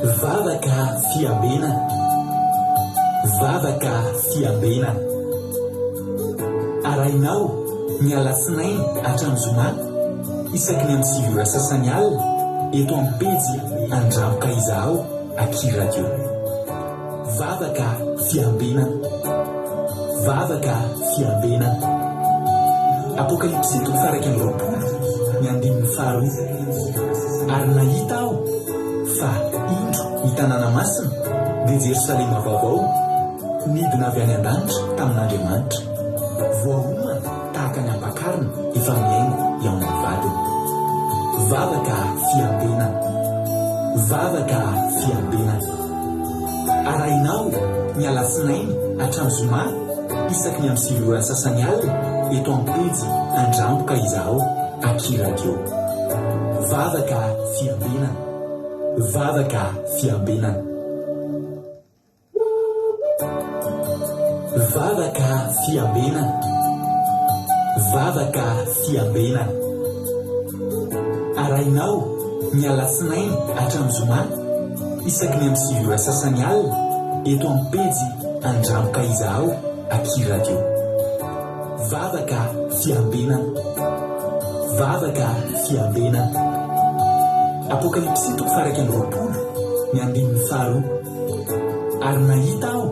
Vavaka fiambenana. Vavaka fiambenana. Arahinao ny alatsinainy hatramin'ny zoma isaky ny amin'ny 9 ora sasany alina eto amin'ny pejy Andramoka Izahao Aky Radio. Vavaka fiambenana. Vavaka fiambenana. Apokalypsy toko faha-21, ny andininy faharoa. Ary nahita aho fa, indro, ny tanàna masina, dia Jerosalema vaovao, nidina avy any an-danitra tamin'Andriamanitra. Voaomana tahaka ny ampakarina efa mihaingo hihaona vadiny. Vavaka fiambenana. Vavaka fiambenana. Arahinao ny alatsinainy hatramin'ny zoma isaky ny amin'ny 9 ora sasany alina eto amin'ny pejy Andramboka Izahao Aky Radio. Vavaka fiambenana. Vavaka fiambenana. Vavaka fiambenana. Vavaka fiambenana. Arahinao ny alatsinainy hatramin'ny zoma isaky ny amin'ny 9 ora sasany alina eto amin'ny pejy Andramoka Izahao Aky Radio. Vavaka fiambenana. Vavaka fiambenana. Apokalypsy toko faha-21, ny andininy faharoa. Ary nahita aho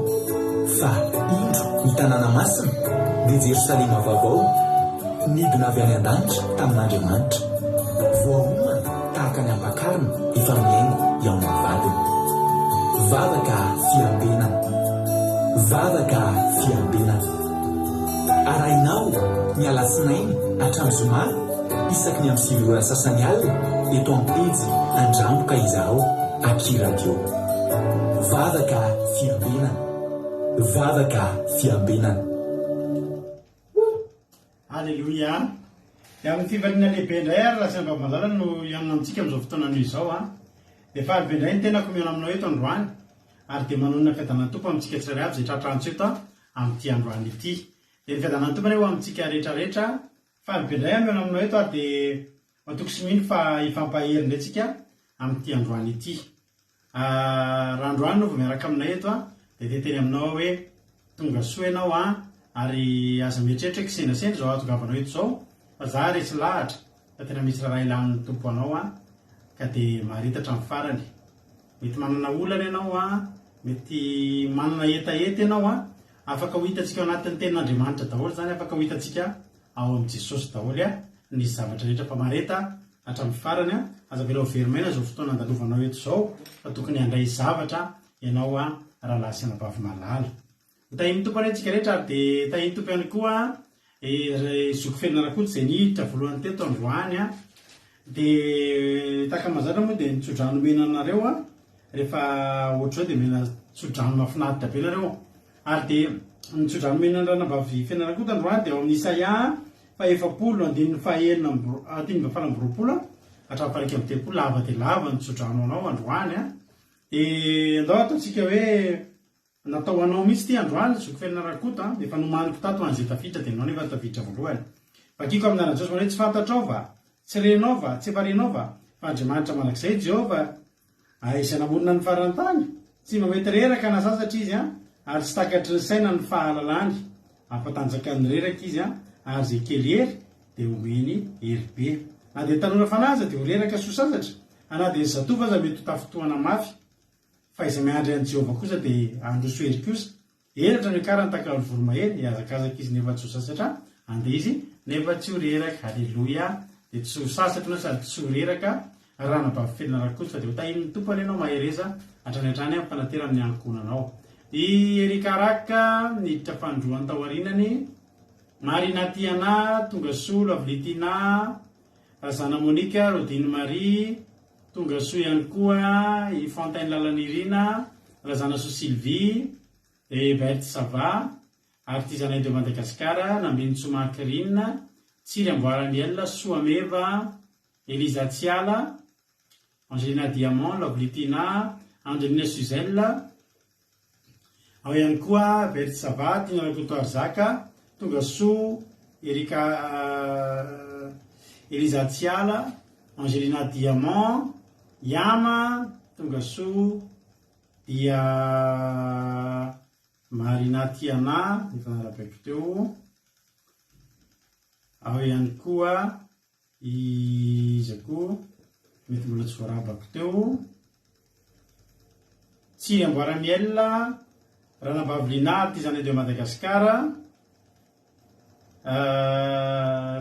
fa, indro, ny tanàna masina, dia Jerosalema vaovao, nidina avy any an-danitra tamin'Andriamanitra. Voaomana tahaka ny ampakarina efa mihaingo hihaona ny vadiny. Vavaka fiambenana. Vavaka fiambenana. Arahinao ny alatsinainy hatramin'ny zoma isaky ny amin'ny 9 ora sasany alina eto amin'ny pejy Andramboka Izahao Aky Radio. Vavaka fiambenana. Vavaka fiambenana. Aleloia! Dia amin'ny fifaliana lehibe indray ary Rasendramalala no hihaona amintsika amin'izao fotoana anio izao an! Dia faly be indray ny tenako mihaona aminao eto androany ary dia manonona fiadanan'ny Tompo amintsika tsirairay avy izay tratra antso eto amin'ity androany ity. Dia ny fiadanan'ny Tompo anie ho amintsika rehetra rehetra. Faly be indray aho mihaona aminao eto ary dia matoky sy mino fa hifampahery indray tsika amin'ity androany ity. Raha androany no vao miaraka aminay eto dia te hiteny aminao aho hoe tonga soa ianao an, ary aza mieritreritra hoe kisendrasendra izao ahatongavanao eto izao fa za resy lahatra fa tena misy raharaha ilan'ny Tompo anao an, ka dia maharita hatramin'ny farany. Mety manana olana ianao an, mety manana hetaheta ianao an, afaka ho hitantsika ao anatin'ny tenin'Andriamanitra daholo izany, afaka ho hitantsika ao amin'i Jesosy daholo ny zavatra rehetra fa mahareta hatramin'ny farany an, aza avela ho very maina izao fotoana andalovanao eto izao fa tokony handray zavatra ianao an rahalahy sy anabavy malala. Ho tahian'ny Tompo anie antsika rehetra ary dia tahian'ny Tompo ihany koa i zoky Fenina Rakoto izay niditra voalohany teto androany an. Dia tahaka ny mahazatra moa dia ny tsodrano omena anareo an, rehefa ohatr'izao dia omena tsodrano mahafinaritra be nareo. Ary dia ny tsodrano omena ny ranabavy Fenina Rakoto androany dia ao amin'ny Isaia faha-efapolo andininy faha-enina amby andininy faha-valo amby roapolo hatramin'ny faha-31, lava dia lava ny tsodrano anao androany an. Dia andao ataontsika hoe Natao ho anao mihitsy ity androany zoky Felina Rakoto a! Efa nomaniko tato ho an'izay tafiditra dia enao nefa tafiditra voalohany. Vakiko amin'ny anaran'i Jesosy manao hoe tsy fantatrao va? Tsy renao va? Tsy efa renao va? Fa Andriamanitra mandrakizay Jehovah a izay namorona ny faran'ny tany. Tsy mba mety reraka na sasatra Izy a, ary tsy takatry ny saina ny fahalalany. Ampatanjaka ny reraka Izy a, ary izay kely hery dia omeny hery be. Na dia tanora fanahy aza dia ho reraka sy ho sasatra, ary na dia ny zatovo aza mety ho tafintohana mafy. Fa izay miandry an'i Jehovah kosa dia handroso hery kosa. Elatra no hiakarany tahaka ny voromahery, hihazakazaka izy nefa tsy ho sasatra, handeha izy nefa tsy ho reraka. Aleloia! Dia tsy ho sasatra ianao sady tsy ho reraka, Ranabavy Felina Rakoto, fa dia ho tahian'ny Tompo anie ianao, mahereza hatrany hatrany amin'ny fanatera amin'ny ankohonanao. I Eric Arak, niditra fanindroany tao aorianany. Marina Tiana, tonga soa, Lovely Tina, Razana Monica, Rodine Marie, Tonga soa ihany koa i Fontaine Lalanirina, Razanasoa Sylvie, Hebert Sava, Artisanat de Madagascar, Nambinintsoa Macrine, Tsiry Amboaraniel, Soa Meva, Eliza Tsiala, Angelina Diamant, Lovely Tina, Angelina Suzelle, Ao ihany koa Berthe Sava, Tiana Rakotoarizaka, Tonga Soa, Erika Eliza Tsiala, Angelina Diamant, Yama, Tonga soa dia Marina Tiana, efa narabaiko teo. Ao ihany koa iza koa mety mbola tsy voarabako teo. Tsiry Amboara Miel, Ranabavy Lina, artisanat de Madagascar.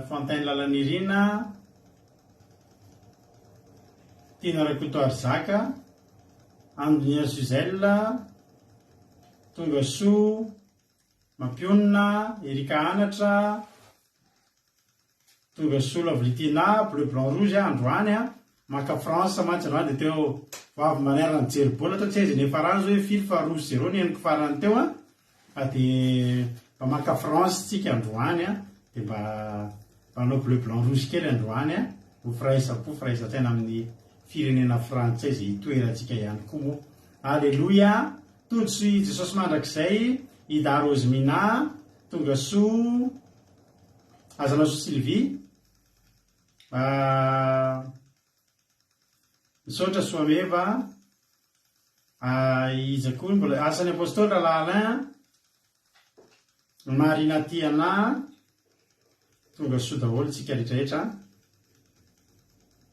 Fontaine Lalanirina, Tiana Rakotoarizaka, Andonia Suzelle, Tongasoa, Mampionona, Erika Anatra, Tonga soa Lovely Tina, bleu blanc rouge a androany a, maka France mantsy androany dia teo vao avy mba niara nijery baolina teo tsy aiza ny niafarany zao hoe firy fa roa sy zéro ny henoko farany teo a, fa dia mba maka France tsika androany a, dia mba mba hanao bleu blanc rouge kely androany a, ho firaisam-po firaisan-tsaina amin'ny firenena frantsay izay itoerantsika ihany koa moa. Aleloia, tody soa i Jesosy mandrakizay, Ida Rosemina, tonga soa. Azanao Sylvie ah, misaotra Soameva ah, iza koa mbola asan'ny apostoly rahalahy Alain Marina Tiana tonga soa daholo tsika rehetrarehetra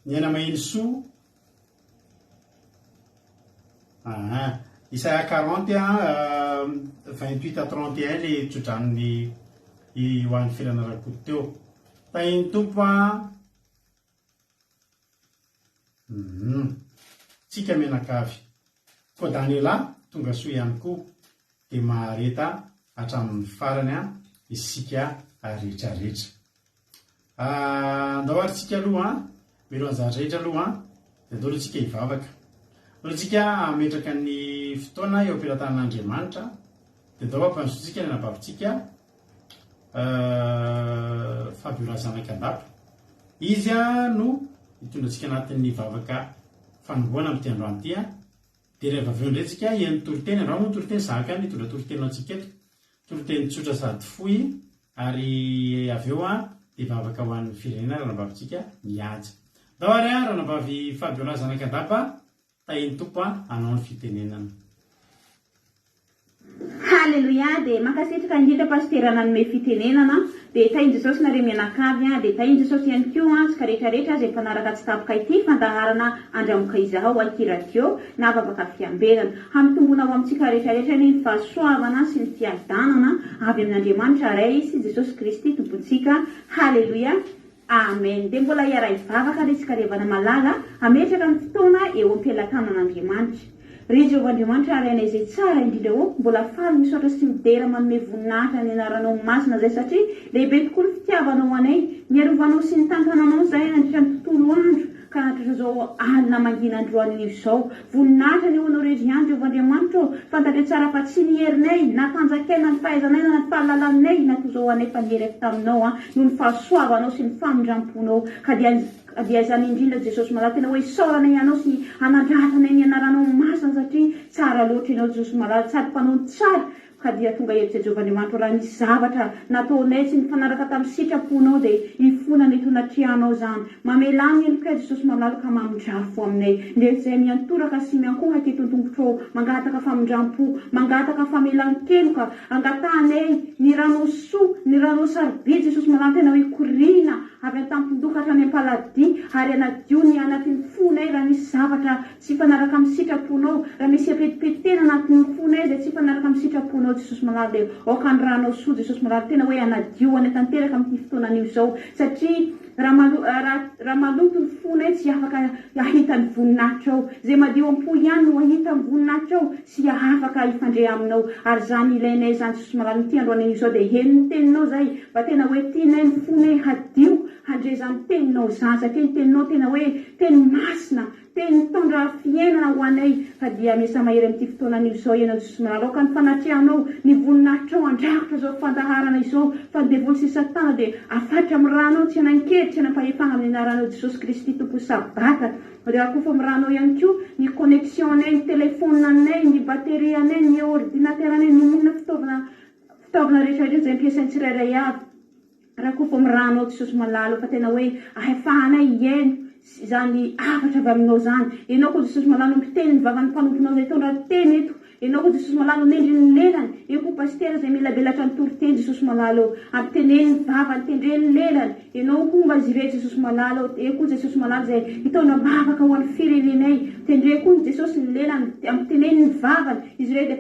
ny aina maheno soa Aa Isaia 40 a 28 à 31 le tsodranon'i i Iohany Felana Rakoto teo. Tahin'ny Tompo a. Hum. Tsika mianakavy. Koa Daniela tonga soa ihany koa dia mahareta hatramin'ny farany a isika rehetrarehetra. Andao ary tsika aloha an, mialohan'ny zavatra rehetra aloha an, dia andao aloha tsika hivavaka. Andao aloha tsika hametraka ny fotoana eo am-pelatanan'Andriamanitra, dia andao hampandrosoantsika ny anabavintsika Fabiola Zanakandapa. Izy no hitondra antsika anatin'ny vavaka fanombohana amin'ity androany ity an. Dia rehefa avy eo indray tsika hihaino toriteny, androany moa toriteny, zahako ihany ny hitondra toriteny ho antsika eto. Toriteny tsotra sady fohy ary avy eo dia vavaka ho an'ny firenena ranabavintsika mihaja. Ndao ary ranabavy Fabiola zanak'Andapa tahin'ny Tompo hanao ny fitenenana. Haleloia dia mankasitraka indrindra Pasitera nanome fitenenana dia tahin Jesosy nareo mianakavy a dia tahin Jesosy ihany koa antsika rehetra rehetra izay mpanaraka tsy tapaka ity fandaharana andramoka izaho aty radio na vavaka fiambenana Hampitombona ho amintsika rehetra rehetra anie ny fahasoavana sy ny fiadanana avy amin' Andriamanitra Ray sy Jesosy Kristy Tompontsika. Haleloia. Amen. Dia mbola hiara-hivavaka ry isika ry havana malala, hametraka ny fotoana eo am-pelatanana Andriamanitra. Ry Jehovah Andriamanitra Rainay izay tsara indrindra ô, mbola faly misaotra sy midera manome voninahitra ny anaranao masina izay satria lehibe tokoa ny fitiavanao anay, niarovanao sy nitantananao izahay nandritra ny tontolo andro, Ka nahatratra izao alina mangina androany anio izao. Voninahitra anie ho Anao irery ihany, Jehovah Andriamanitra ô! Fantatray tsara fa tsy ny herinay, na fanjakay, na ny fahaizanay, na ny fahalalanay na toy izao anay fa ny hery avy Taminao an, noho ny fahasoavanao sy ny famindram-ponao. Ka dia ka dia izany indrindra Jesosy malala tena hoe isaoranay Anao sy anandratanay ny anaranao masina satria tsara loatra Ianao Jesosy malala sady mpanao ny tsara Ka dia tonga hevitra Jehovah Andriamanitro, raha nisy zavatra nataonay tsy nifanaraka tamin'ny sitraponao, dia hifona ny eto anatrehanao izany. Mamelà ny helokay, Jesosy malala, ka mamindrafo aminay. Ndreto izay miantoraka sy miankohaka eto an-tongotrao, mangataka famindram-po, mangataka famelan-keloka, angatahanay ny ranao soa, ny ranao sarobidy, Jesosy malala, tena hoe koriana avy an-tampon-doha ka hatrany am-paladia, ary hanadio ny anatin'ny fonay raha misy zavatra Tsy hifanaraka amin'ny sitraponao. Raha misy hapetipetena anatin'ny fonay izay tsy hifanaraka amin'ny sitraponao Jesosy malala dia aoka ny ranao soa Jesosy malala tena hoe hanadio anay tanteraka amin'ity fotoana anio izao satria raha malo raha raha maloto ny fonay tsy afaka hahita ny voninahitrao. Izay madio am-po ihany no hahita ny voninahitrao sy afaka hifandre aminao ary izany ilainay izany Jesosy malala amin'ity andro anio izao dia heno ny teninao izay mba tena hoe tianay ny fonay hadio handre izany teninao izany satria ny teninao tena hoe teny masina Teny mitondra fiainana ho anay fa dia miasa mahery amin'ity fotoana anio izao ianao Jesosy malala aoka ny fanatrehanao ny voninahitrao handrakotra izao fandaharana izao fa ny devoly sy satana dia afatra amin'ny ranao tsy hanan-kery tsy hanam-pahefana amin'ny anaranao Jesosy Kristy Tompo Sabata dia akofa amin'ny ranao ihany koa ny connexion anay ny telephone anay ny batterie anay ny ordinateur anay ny monina fitaovana fitaovana rehetra rehetra izay ampiasain'ny tsirairay avy. Rakofo amin'ny ranao Jesosy malala fa tena hoe ahafahanay hihaino. Izany hafatra avy aminao izany. Ianao koa Jesosy malala no mpiteny ny vavan'ny mpanomponao izay hitondra teny eto. Ianao koa Jesosy malala no nendry ny lelany. Eo koa Pasitera izay milabelatra ny toriteny Jesosy malala ô. Ampiteneno ny vavany, tendreno ny lelany. Ianao homba azy ireo Jesosy malala ô. Eo koa Jesosy malala izay hitondra am-bavaka ho an'ny firenenay. Tendreo koa ny Jesosy ny lelany, ampiteneno ny vavany. Izy ireo dia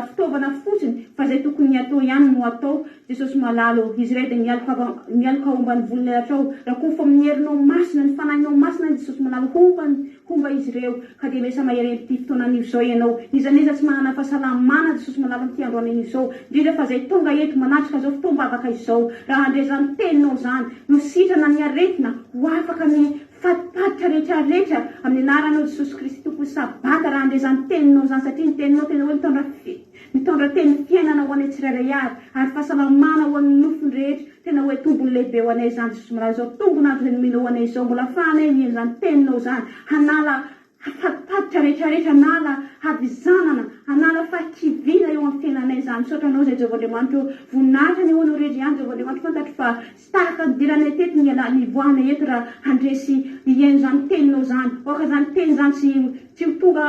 fitaovana fotsiny fa izay tokony hatao ihany no atao. Jesosy malala ô, izy ireo dia mialoka mialoka homba ny volon'elatrao, rakofo amin'ny herinao masina, ny fanahinao masina any Jesosy malala homba homba izy ireo, ka dia mesa mahery amin'ity fotoana anio izao ianao, n'iza n'iza tsy manana fahasalamana Jesosy malala amin'ity andro anio izao, indrindra fa izay tonga eto manatrika izao fotoam-bavaka izao, raha handre izany teninao izany, no sitrana ny aretina, ho afaka ny fatipatika rehetra rehetra, amin'ny anaranao Jesosy Kristy Tompon'ny Sabata, raha handre izany teninao izany, satria ny teninao tena hoe mitondra fi. Mitondra teny fiainana ho anay tsirairay avy, ary fahasalamana ho an'ny nofony rehetra. Tena hoe tombony lehibe ho anay izany Jesosy Malala izao tombon'andro izay nomenao ho anay izao. Mbola afahanay mihaino izany teninao izany, hanala fatipatitra rehetra rehetra, hanala havizanana, hanala fahakiviana eo amin'ny fiainanay izany. Misaotra Anao izay Jehovah Andriamanitra ô. Voninahitra anie ho Anao irery ihany Jehovah Andriamanitra. Fantatro fa tsy tahaka ny nidiranay teto ny nivoahanay eto raha handre sy hihaino izany teninao izany. Aoka izany teny izany tsy tsy ho tonga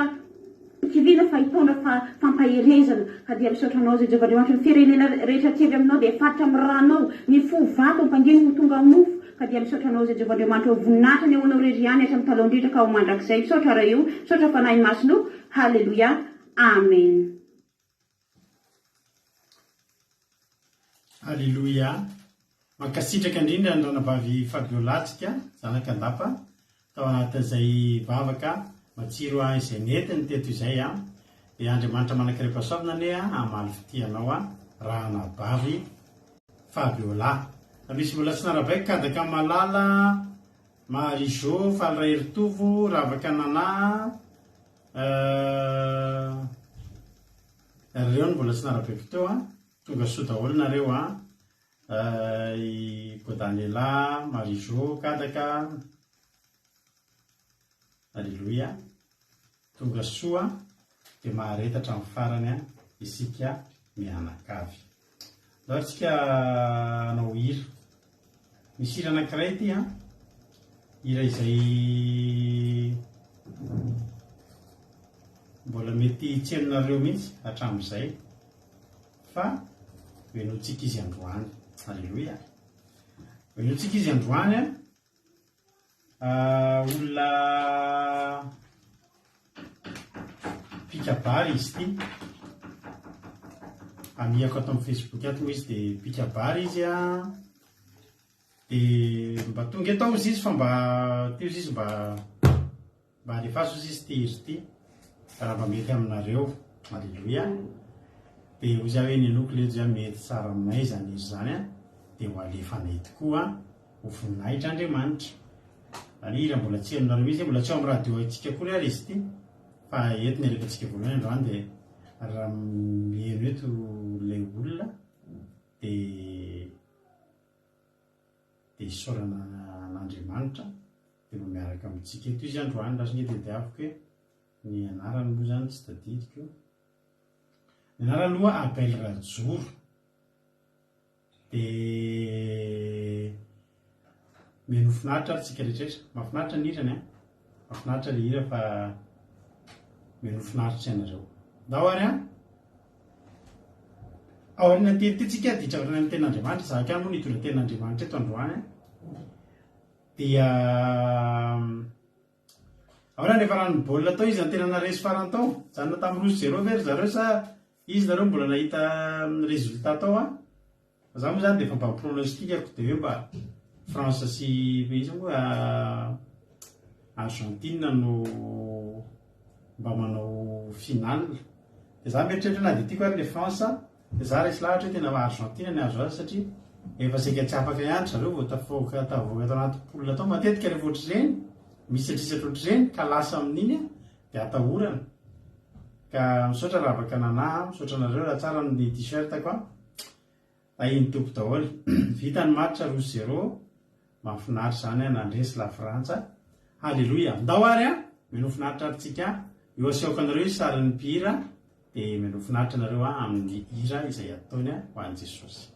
Kivina fa hitondra fampaherezana ka dia misaotra anao zay Jehovah Andriamanitry ny firenena rehetra kivy aminao dia faritra amin'ny ranao ny fo vato ampangino ho tonga nofo ka dia misaotra anao zay Jehovah Andriamanitra o voninahitra anie ho anao rery ihany hatramin'ny taloha indrindra ka ho mandrakizay misaotra Ray o misaotra Fanahy Masina o Haleloia Amen. Aleloia. Mankasitraka indrindra ny ranabavy Fabiola tsika zanak'Andapa tao anatin'izay vavaka matsiro izay nentiny teto izay an. Dia Andriamanitra manan-karem-pahasoavana anie hamaly fitia anao ranabavy Fabiola. Raha misy mbola tsy narabaiko Kadaka Malala, Marie Jo, Faly Raheritovo, Ravaka Nana, euh, reo no mbola tsy narabaiko teo an. Tonga soa daholo nareo an. I Godanela, Marie Jo, Kadaka, Aleloia. Tonga soa dia mahareta hatramin'ny farany an isika mianakavy. Ndao ary tsika hanao hira. Misy hira anankiray ity an. Hira izay mbola mety tsy henonareo mihitsy hatramin'izay. Fa henointsika izy androany. Aleloia. Henointsika izy androany an. Ah, olona mpikabary izy ity. Amiako ato amin'ny Facebook ato moa izy dia mpikabary izy an. Dia mba tonga eto aho izy fa mba teo izy mba Mba alefaso ozy izy ity hira ity raha mba mety aminareo. Aleloia. Dia hoy za hoe nenoko lejy a mety tsara aminay izany hira izany a, dia ho alefanay tokoa ho voninahitra Andriamanitra. Ary hira mbola tsy henonareo mihitsy, mbola tsy ao amin'ny radio antsika akory ary izy ity, fa eto ny alefantsika voalohany androany dia raha miheno eto ilay olona dia dia isaorana an'Andriamanitra dia mba miaraka amintsika eto izy androany lasa nge tadiaviko hoe ny anarany moa zany tsy tadidiko ny anarany aloha Abel Rajoro dia mino finaritra ary tsika rehetrarehetra mahafinaritra ny hirany an mahafinaritra le hira fa mino finaritra ianareo ndao ary an Aoriana ity ity tsika ditra aoriana ny tenin'Andriamanitra, zahako ihany moa nitondra tenin'Andriamanitra eto androany an. Dia ahoana ny niafaran'ny baolina tao iza no tena naharesy farany tao? Nijanona tamin'ny roa sy zéro ve ry zareo sa izy nareo mbola nahita résultat tao an? Fa za moa zany dia efa mba pronostic-ako dia hoe mba France sy iza moa Argentine no mba manao finale. Dia za mieritreritra na dia tiako ary le France dia za resy lahatra hoe tena Argentine ny azo azy satria efa saika tsy afaka ihany ry zareo vao tafaoka tavoaka tao anaty poule tao. Matetika rehefa ohatr'ireny misy setrisatra ohatr'ireny ka lasa amin'iny dia atahorana. Ka misaotra Ravaka Nana a, misaotra anareo raha tsara ny t-shirt-ko a. Tahin'ny Tompo daholo. Vita ny match roa zéro, mahafinaritra izany a, nandresy la Frantsa. Haleloia. Ndao ary a, minoa finaritra ary tsika. Eo asehoko anareo io sarin'ny mpihira dia minoa finaritra nareo a amin'ny hira izay ataony ho an'i Jesosy.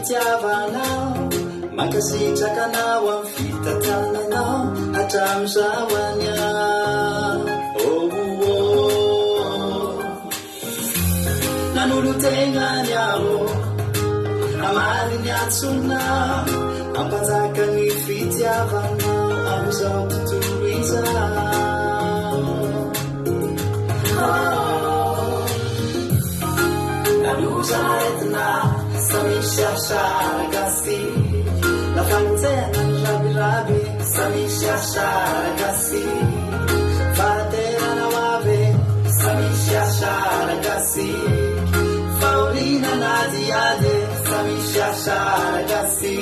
fitiavanao, mankasitraka anao amin'ny fitantananao hatramin'izao aniah. Oh oh. Nanolo-tegna ny aho, hamaly ny antsonao, hampanjaka ny fitiavanao amin'izao tontolo izao. Oh, na loza aretina, sa misy asa ara-gasy, na fanenjehana ny rabiraby, sa misy asa ara-gasy, fahaterana ho avy e, sa misy asa ara-gasy, fahoriana an'adiady e, sa misy asa ara-gasy.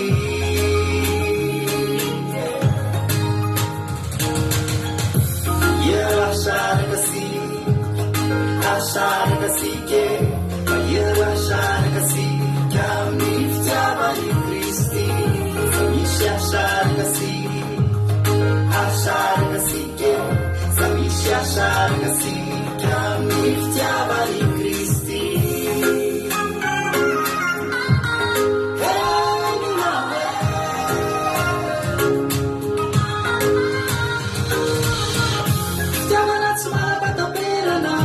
Eo asa ara-gasy, asa ara-gasika e, fa eo asa ara-gasika amin'ny fitiavan'i Kristy, sa misy asa ara-gasy. Asa ara-gasika e, sa misy asa ara-gasika amin'ny fitiavan'i Kristy. Fitiavana tsy manam-pahataperana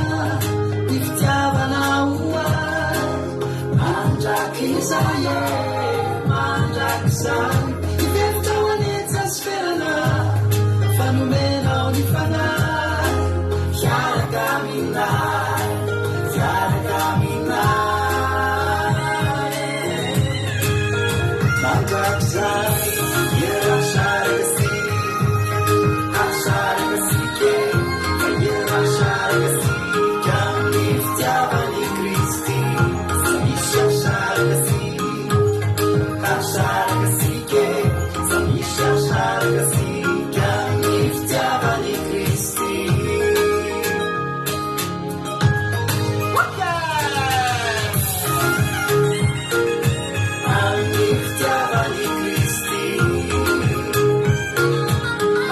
ny fitiavana ho ahy mandrakizay e, mandrakizay. Hevitra ho anetsy azo ferana fa nomenao ny fanahy hiaraka aminay, hiaraka aminay e. Mandrakizay hiarasaraka sy hahasaraka sika e, fa hiarasaraka sika amin'ny fitiavan'i Kristy. Tsy misy hahasaraka sika, hahasaraka sika e, tsy misy hahasaraka sika amin'ny fitiavan'i Kristy. Amin'ny fitiavan'i Kristy.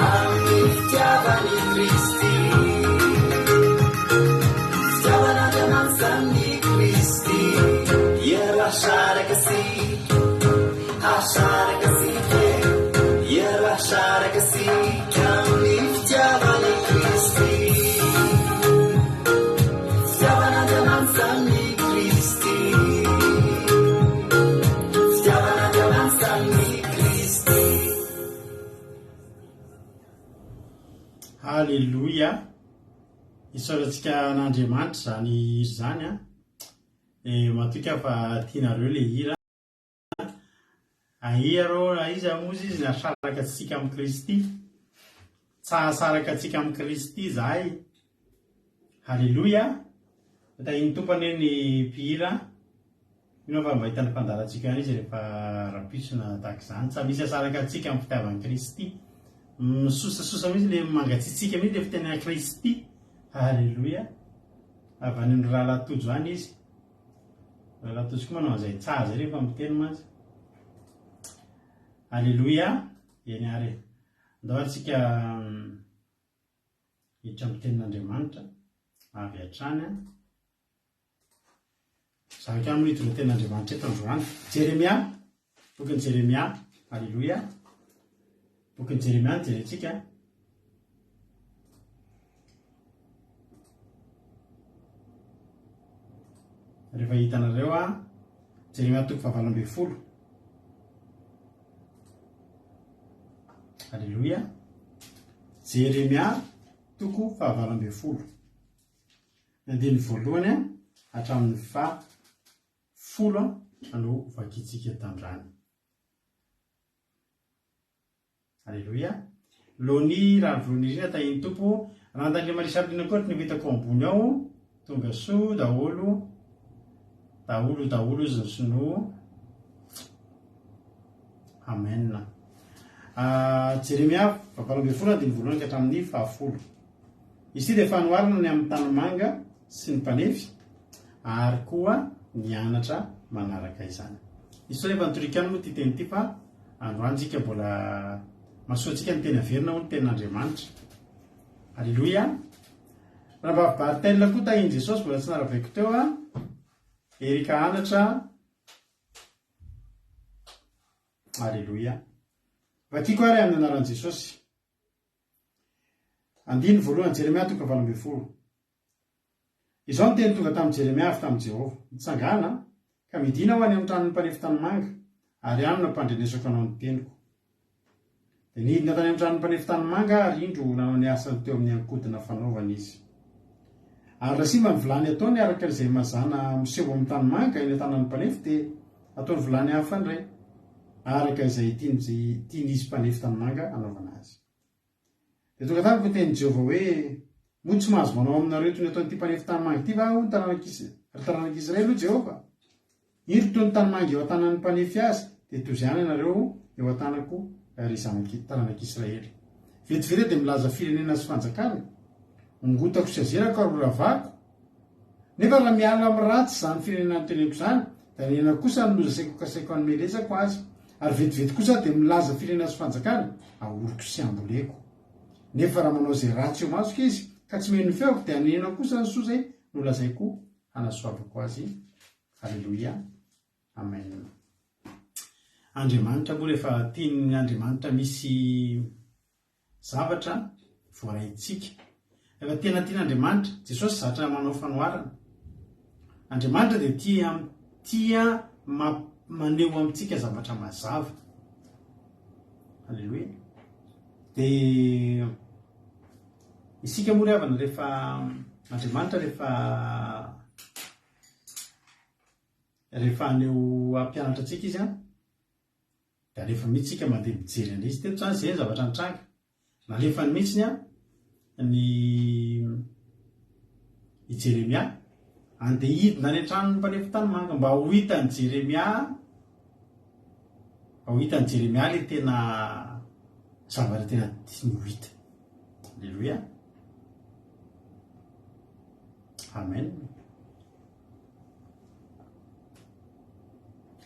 Amin'ny fitiavan'i Kristy. Fitiavan'Andriamanitra amin'i Kristy. Hiara-saraka sy hahasaraka antsika e. Hiara-saraka antsika amin'ny fitiavan'i Kristy. Fitiavan'Andriamanitra amin'i Kristy. Fitiavan'Andriamanitra amin'i Kristy. Haleloia! Isaorantsika an'Andriamanitra izany hira izany an! Dia matoky aho fa tianareo ilay hira. Aia rô, aiza moa izy nahasaraka antsika amin'i Kristy? Tsy hahasaraka antsika amin'i Kristy izahay. Haleloia! Tahin'ny Tompo anie ny mpihira. Mino aho fa mba hitan'ny mpandalantsika ihany izy rehefa rahampitso na tahaka izany. Tsy misy hahasaraka antsika amin'ny fitiavan'i Kristy. Misosasosa mihitsy ilay mangatsiatsiaka mihitsy ilay fitenenan'i Kristy. Haleloia! Avy any amin'ny rahalahy Tojo any izy. Rahalahy Tojo koa manao an'izay tsara izay rehefa miteny mantsy. Aleloia! Eny ary e. Andao ary tsika hiditra amin'ny tenin'Andriamanitra avy hatrany an. Zavatra ihany moa hiditra amin'ny tenin'Andriamanitra eto androany. Jeremia, bokin'i Jeremia, aleloia. Bokin'i Jeremia no jerentsika. Rehefa hitanareo a, Jeremia toko fahavalo ambin'ny folo. Aleloia. Jeremia toko fahavalo ambin'ny folo. Ny andininy voalohany hatramin'ny faha folo no vakintsika tandrany. Aleloia. Loni Ravolonirina tahin'ny Tompo. Randa Andriamaria Charline koa ohatry ny efa hitako ao ambony ao. Tonga soa daholo. Daholo daholo izy ny sinoa. Amen. Ah, Jeremia 18 andininy voalohany ka hatramin'ny fahafolo. Izy ity dia fanoharana ny amin'ny tanimanga sy ny mpanefy ary koa ny anatra manaraka izany. Izy sao efa nitoriko ihany moa ity teny ity fa androany tsika mbola mahasoa antsika ny teny averina hoy ny tenin'Andriamanitra. Aleloia. Rahavavy Bartel koa tahin'i Jesosy mbola tsy narabaiko teo a. Erika anatra. Aleloia. Vakiko ary amin'ny anaran'i Jesosy. Andininy voalohany, Jeremia toko 18. Izao ny teny tonga tamin'i Jeremia avy tamin'i Jehovah, Mitsangàna, ka midìna ho any amin'ny tranon'ny mpanefy tanimanga, ary any no hampandrenesako anao ny teniko. Dia nidina tany amin'ny tranon'ny mpanefy tanimanga aho, ary indro nanao ny asany teo amin'ny ankodina fanaovana izy. Ary raha simba ny vilany ataony araka izay mazàna miseho amin'ny tanimanga eny an-tanan'ny mpanefy, dia ataony vilany hafa indray, araka izay tian'izy mpanefy tanimanga hanaovana azy. Dia tonga tamiko ny tenin'i Jehovah hoe, Moa tsy mahazo manao aminareo toy ny ataon'ity mpanefy tanimanga ity va aho, ry taranak'i Israely? Hoy Jehovah. Indro toy ny tanimanga eo an-tanan'ny mpanefy azy, dia toy izany ianareo eo an-tanako, ry zanak'i taranak'Israely. Vetivety dia milaza firenena sy fanjakana, Hongotako sy hazerako ary horavako. Nefa raha miala amin'ny ratsy izany firenena noteneniko izany, dia hanena kosa ny loza saiko kasaiko hanomelezako azy. Ary vetivety kosa aho dia milaza firenena sy fanjakana, ahoriko sy hamboleko. Nefa raha manao izay ratsy eo imasoko izy, ka tsy mihaino ny feoko, dia hanena kosa ny soa izay nolazaiko hanasoavako azy. Aleloia. Amen. Andriamanitra moa rehefa tian'ny Andriamanitra misy zavatra voaraintsika. Rehefa tena tian'Andriamanitra, Jesosy zatra manao fanoharana. Andriamanitra dia tia tia maneho amintsika zavatra mazava. Aleloia. Dia isika moa ry havana rehefa Andriamanitra rehefa rehefa haneho hampianatra antsika izy an, Dia alefa mihitsy isika mandeha mijery an'ilay izy. Teto izany izay ny zavatra nitranga. Nalefany mihitsy ny i Jeremia andeha hidina any an-tranon'ny mpanefy tanimanga mba ho hitan'i Jeremia mba ho hitan'i Jeremia ilay tena zavatra tena tiany ho hita. Aleloia. Amen.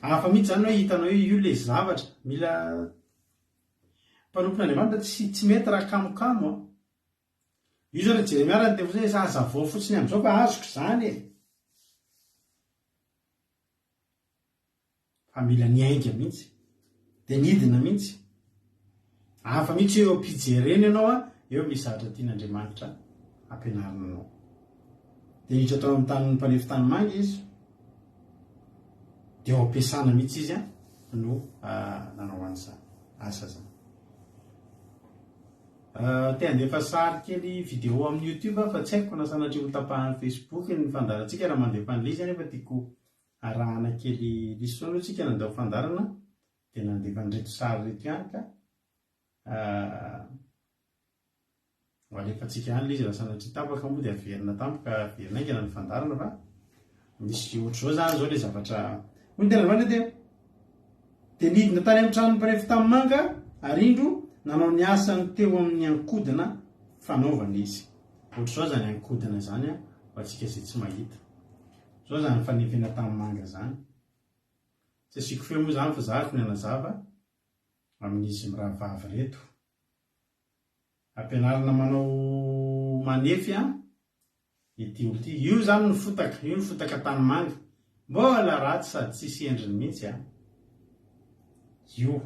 Hafa mihitsy izany hoe hitanao hoe io ilay zavatra. Mila mpanompon'Andriamanitra tsy tsy mety raha kamokamo an. Io izao ilay Jeremia raha niteny fotsiny hoe hazavao fotsiny amin'izao fa azoko izany e. Fa mila niainga mihitsy. Dia nidina mihitsy. Hafa mihitsy eo am-pijerena ianao an, eo misy zavatra tian'Andriamanitra ampianarina anao. Dia niditra tao amin'ny tanin'ny mpanefy tanimanga izy. Dia eo am-piasana mihitsy izy an, no nanao an'izany asa izany. Te handefa sary kely vidéo amin'ny YouTube aho fa tsy haiko na sanatria ho tapahan'ny Facebook ny fandaharantsika raha mandefa an'ilay izy anefa tiako arahana kely lisitra aloha tsika nandao fandaharana dia nandefa an'ireto sary ireto ihany ka ho alefantsika ihany ilay izy raha sanatria tapaka moa dia averina tampoka averina haingana ny fandaharana fa misy ohatr'izao izany izao ilay zavatra hoy ny tena andriamanitra dia dia nidina tany amin'ny tranon'ny mpanefy tanimanga ary indro nanao ny asany teo amin'ny ankodina fanaovana izy ohatr'izao izany ankodina izany ho antsika izay tsy mahita Zao zany fanefena tanimanga zany. Tsy asiako feo moa zany fa zariko ny hanazava amin'izy mirahavavy reto. Ampianarina manao manefy an ity olo ity. Io zany ny fotaka, io ny fotaka tanimanga. Mbola ratsy sady tsisy endriny mihitsy an. Io.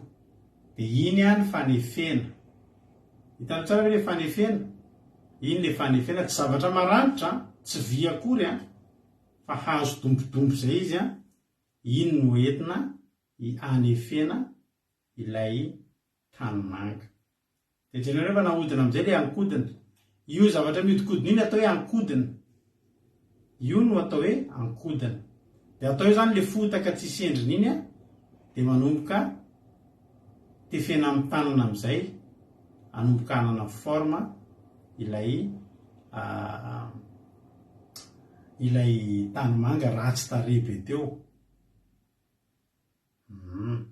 Dia iny an ny fanefena. Hitanao tsara ve le fanefena? Iny le fanefena, tsy zavatra maranitra an, tsy vy akory an, fa hazo dombodombo zay izy an, iny no entina hanefena ilay tanimanga. Dia jereo fa nahodina amin'izay le ankodina. Io zavatra mihodinkodina io no atao hoe ankodina. Io no atao hoe ankodina. Dia atao eo izany le fotaka tsisy endriny iny an, dia manomboka tefena amin'ny tanana amin'izay, hanomboka hanana forme ilay ilay tanimanga ratsy tarehy be teo. Hum.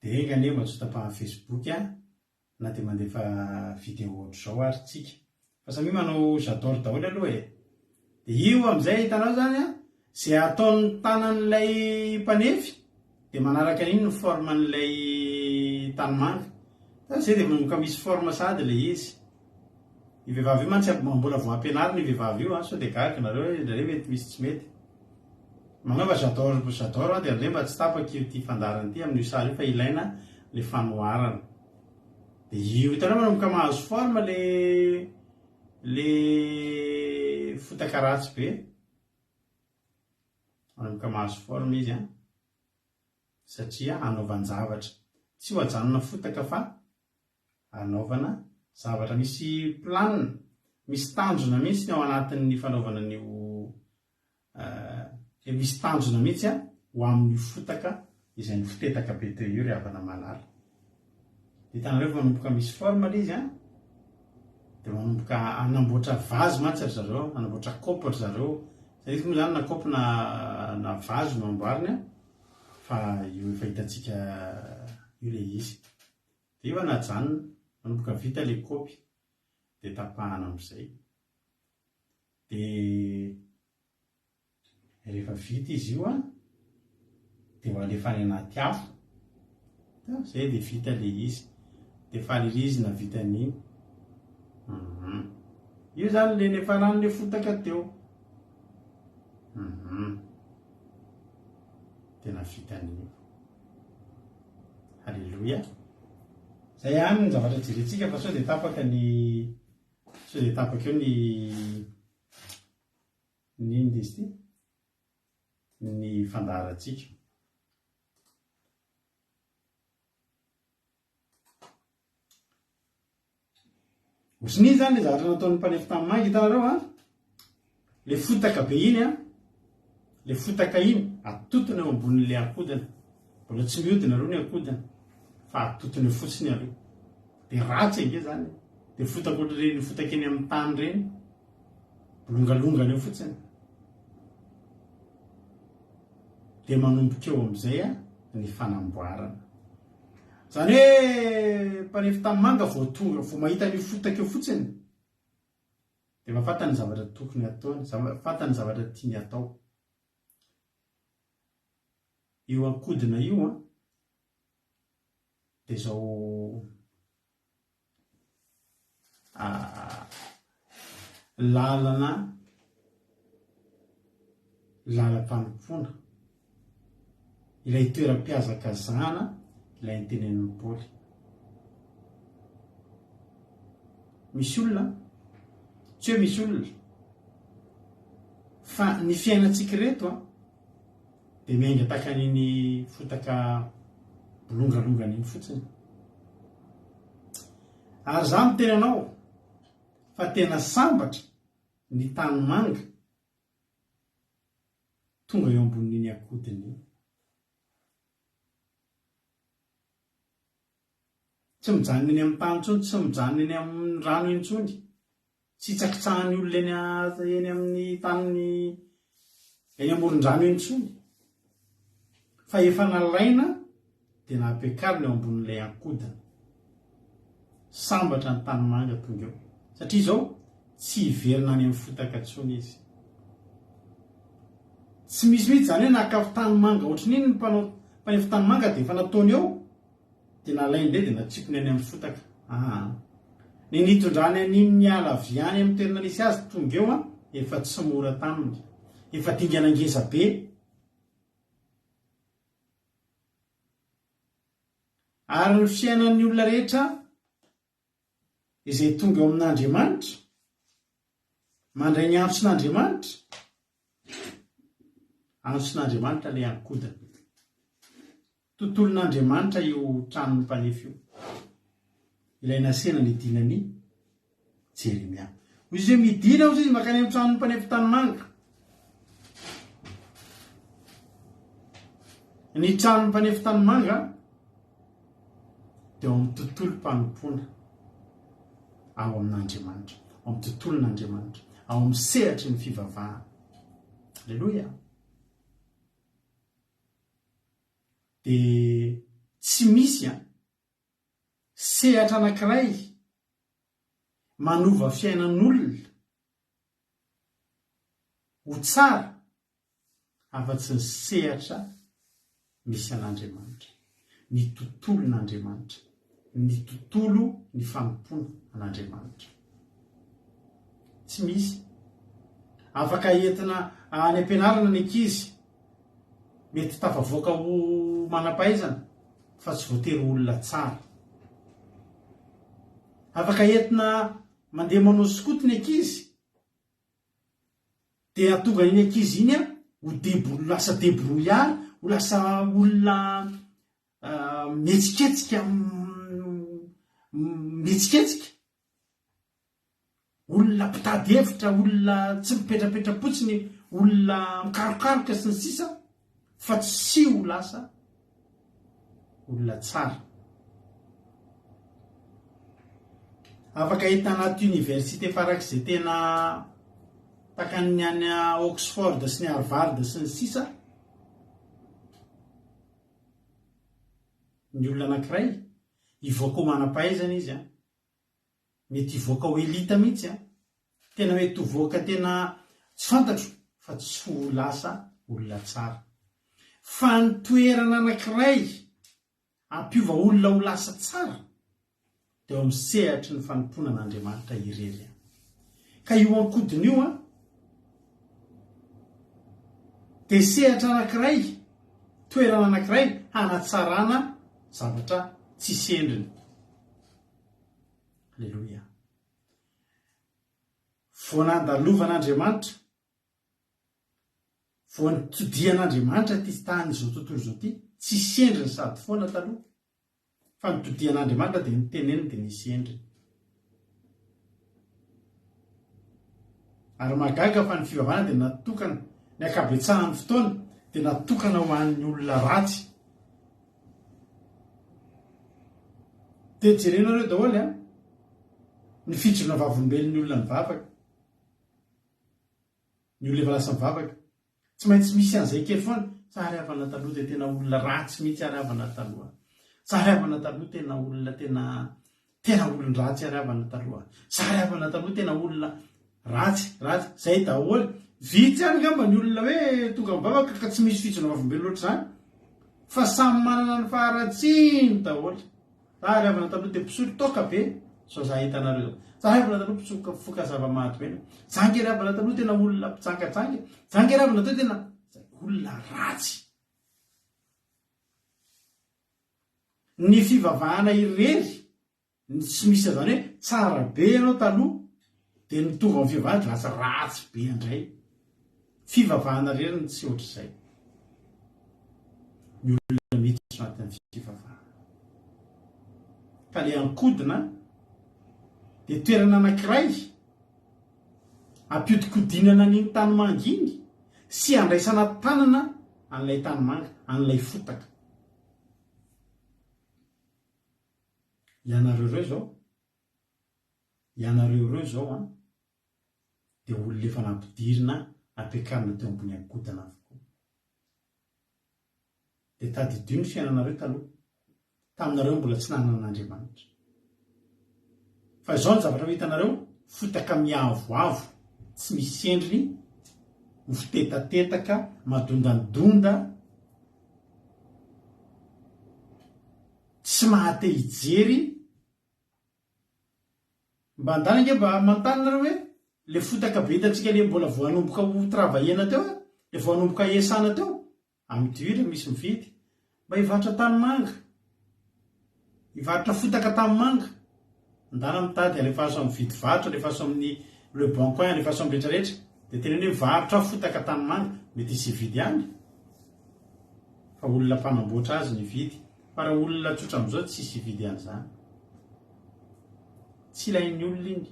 Dia enga anie mba tsy ho tapahan'ny Facebook an, na dia mandefa video ohatr'izao ary tsika. Fa samia manao j'adore daholo aloha e. Dia io amin'izay hitanao izany an, izay ataon'ny tanan'ilay mpanefy dia manaraka an'iny ny forme an'ilay tanimanga. Hitanao izay dia manomboka misy forme sahady ilay izy. Io vehivavy io mantsy mbola vao ampianarina io vehivavy io an, sao dia gaga nareo hoe indraindray mety misy tsy mety. Manaova j'adore j'adore an dia aleo mba tsy tapaka io ity fandaharana ity amin'io sary io fa ilaina le fanoharana. Dia io hitanao manomboka mahazo forme le le fotaka ratsy be. Manomboka mahazo forme izy an. Satria anaovan-javatra. Tsy ho ajanona fotaka fa anaovana zavatra. Misy planina, misy tanjona mihitsy ny ao anatin'ny fanaovana an'io eh, misy tanjona mihitsy ho amin'io fotaka izay nifotetaka be teo io ry havana malala. Hitanareo fa manomboka misy forme ilay izy an, dia manomboka hanamboatra vazy mantsy ry zareo, hanamboatra kaopy ry zareo. Tsy adidiko moa izany na kaopy na na vazy no amboariny an, fa io efa hitantsika io ilay izy. Dia io najanona, manomboka vita ilay kaopy, dia tapahana amin'izay. Dia rehefa vita izy io an, dia ho alefa any anaty afo. Dia izay dia vita ilay izy. Dia faly ery izy nahavita an'iny. Hum. Io izany ilay niafaran'ilay fotaka teo. Hum. Dia nahavita an'io. Alléluia. Zay ihany ny zavatra jerentsika fa sao dia tapaka ny sao dia tapaka eo ny ny inona izy ity? Ny fandaharantsika. Ohatran'iny izany ilay zavatra nataon'ny mpanefy tanimanga, hitanareo an? Ilay fotaka be iny an, ilay fotaka iny atotona eo ambonin'ilay akodina. Mbola tsy mihodina aloha ny akodina fa atotona eo fotsiny aloha. Dia ratsy ange izany e. Dia fotaka ohatran'ireny fotaka eny amin'ny tany ireny, bolongalongana eo fotsiny. Dia manomboka eo amin'izay ny fanamboarana. Izany hoe mpanefy tanimanga vao tonga, vao mahita an'io fotaka io fotsiny dia efa fantany ny zavatra tokony hataony, fantany ny zavatra tiany hatao. Io ankodina io an, dia izao Lalana lalam-panompoana, ilay toeram-pihazakazahana ilay notenenin'i Paoly. Misy olona, tsy hoe misy olona, fa ny fiainantsika ireto an, dia miainga tahaka an'iny fotaka bolongalongana iny fotsiny. Ary za miteny anao fa tena sambatra ny tanimanga tonga eo ambonin'iny akodiny iny. Tsy mijanona eny amin'ny tany intsony, tsy mijanona eny amin'ny rano intsony. Tsy hitsakitsahan'ny olona eny eny amin'ny tany eny amoron-drano eny intsony. Fa efa nalaina dia nampiakarina eo ambonin'ilay ankodina. Sambatra ny tanimanga tonga eo. Satria izao tsy hiverina any amin'ny fotaka intsony izy. Tsy misy mihitsy izany hoe naka tanimanga ohatran'iny ny mpanao mpanefy tanimanga dia efa nataony eo. Dia nalainy indray dia natsipiny any amin'ny fotaka. Aa. Ny nitondrany an'iny niala avy any amin'ny toerana nisy azy tonga eo an, efa tsy mora taminy. Efa dingana ngeza be. Ary ny fiainan'ny olona rehetra izay tonga eo amin'Andriamanitra, mandray ny antson'Andriamanitra, antson'Andriamanitra ilay ankodina. Tontolon'Andriamanitra io tranon'ny mpanefy io, ilay nasena nidinan'i Jeremia. Hoy izy hoe, Midina, hoy izy, mankany amin'ny tranon'ny mpanefy tanimanga. Ny tranon'ny mpanefy tanimanga dia ao amin'ny tontolom-panompoana ao amin'Andriamanitra, ao amin'ny tontolon'Andriamanitra, ao amin'ny sehatry ny fivavahana. Aleloia! Dia tsy misy an, sehatra anankiray manova fiainan'olona ho tsara afa-tsy ny sehatra misy an'Andriamanitra, ny tontolon'Andriamanitra, ny tontolo ny fanompoana an'Andriamanitra. Tsy misy. Afaka entina any am-pianarana ny ankizy. Mety tafavoaka ho manam-pahaizana fa tsy voatery ho olona tsara. Afaka entina mandeha manao skoto ny ankizy dia hahatonga iny ankizy iny ho debro- lasa debrouillard, ho lasa olona mihetsiketsika, mihetsiketsika. Olona mpitady hevitra, olona tsy mipetrapetra-potsiny, olona mikarokaroka sy ny sisa fa tsy ho lasa olona tsara. Afaka hita anaty université farak'izay tena takan'ny any Oxford sy ny Harvard sy ny sisa ny olona anankiray, hivoaka ho manam-pahaizana izy an. Mety hivoaka ho elite mihitsy an! Tena mety ho voaka tena tsy fantatro fa tsy ho lasa olona tsara. Fa ny toerana anankiray hampiova olona ho lasa tsara dia ao amin'ny sehatry ny fanompoana an'Andriamanitra irery ihany. Ka io ankodina io an, dia sehatra anankiray, toerana anankiray hanatsarana zavatra tsisy endriny. Aleloia. Vao nandalovan'Andriamanitra, vao nitodian'Andriamanitra ity tany izao tontolo izao ity, tsisy endriny sady foana taloha, fa nitodian'Andriamanitra dia niteneniny dia nisy endriny. Ary mahagaga fa ny fivavahana dia natokana, ny ankabetsahan'ny fotoana dia natokana ho an'ny olona ratsy. Dia jerenareo daholo an, ny fijoroana vavolombelon'ny olona nivavaka, ny olona efa lasa nivavaka. Tsy maintsy misy an'izay kely foana. Za ry havana taloha dia tena olona ratsy mihitsy ary havana taloha. Za ry havana taloha tena olona tena tena olon-dratsy ary havana taloha. Za ry havana taloha tena olona Ratsy, ratsy, zay daholo. Vitsy ihany angamba ny olona hoe tonga mivavaka ka tsy misy fijoroana vavolombelona ohatr'izany. Fa samy manana ny faharatsiany daholo. Za ry havana taloha dia mpisotro toaka be, zao za hitanareo zao. Za ry havana taloha mpisotro mifoka zava-mahadomelina. Za ange ry havana taloha tena olona mpijangajanga e. Za ange ry havana taloha tena olona ratsy. Ny fivavahana irery Ny tsy misy an'izany hoe tsara be ianao taloha dia ny tonga ao amin'ny fivavahana dia lasa ratsy be indray. Fivavahana irery no tsy ohatr'izay. Ny olona miditra anatin'ny fivavahana. Ka ilay ankodina dia toerana anankiray ampiodikodinana an'iny tanimanga iny sy andraisana tanana an'ilay tanimanga, an'ilay fotaka. Ianareo ireo izao, ianareo ireo izao an, dia olona efa nampidirina ampiakarina teo ambony ankodana avokoa. Dia tadidio ny fiainanareo taloha, taminareo mbola tsy nanana an'Andriamanitra. Fa izao ny zavatra ho hitanareo, fotaka miavoavo, tsy misy endriny, mifitetatetaka, madondandonda, Tsy maha te hijery Mba andany ange mba manontany nareo hoe le fotaka be hitantsika le mbola vao hanomboka ho travailler-na teo e, le vao hanomboka hiasana teo, amin'ny dur misy mividy, mba hivarotra tanimanga, hivarotra fotaka tanimanga, andana mitady alefaso amin'ny vidy varotra, alefaso amin'ny le bon coin, alefaso amin'ny rehetra rehetra, dia teneno hoe mivarotra fotaka tanimanga, mety hisy hividy ihany. Fa olona mpanamboatra azy no hividy. Fa raha olona tsotra amin'izao tsisy hividy an'izany. Tsy ilain'ny olona iny.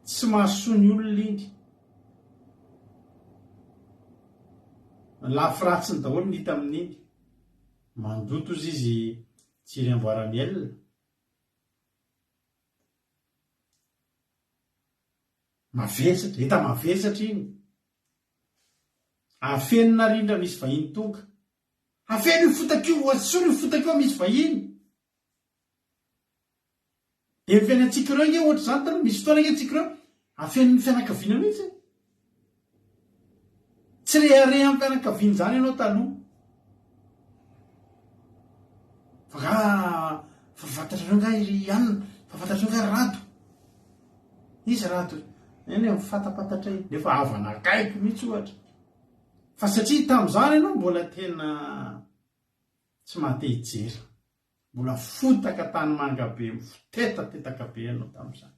Tsy mahasoa ny olona iny. Ny lafy ratsiny daholo no hita amin'iny. Mandoto ozy izy Tsiry Amboaramiel. Mavesatra, hita mavesatra iny. Afenina rindra misy vahiny tonga. Afeno io fotaka io, asory io fotaka io misy vahiny. Dia ny fiainantsika ireo ange ohatr'izany taloha, misy fotoana ange tsika ireo afenin'ny fianakaviana mihitsy e. Tsy rehareha amin'ny fianakaviana izany ianao taloha. Fa nga fa fantatrareo nga ry anona, fa fantatrareo nga ry rado. Iza Rado? Eny e, mifatapatatra iny. Nefa havana akaiky mihitsy ohatra. Fa satria tamin'izany ianao mbola tena tsy maha te hijery. Mbola fotaka tanimanga be, mifotetatetaka be ianao tamin'izany.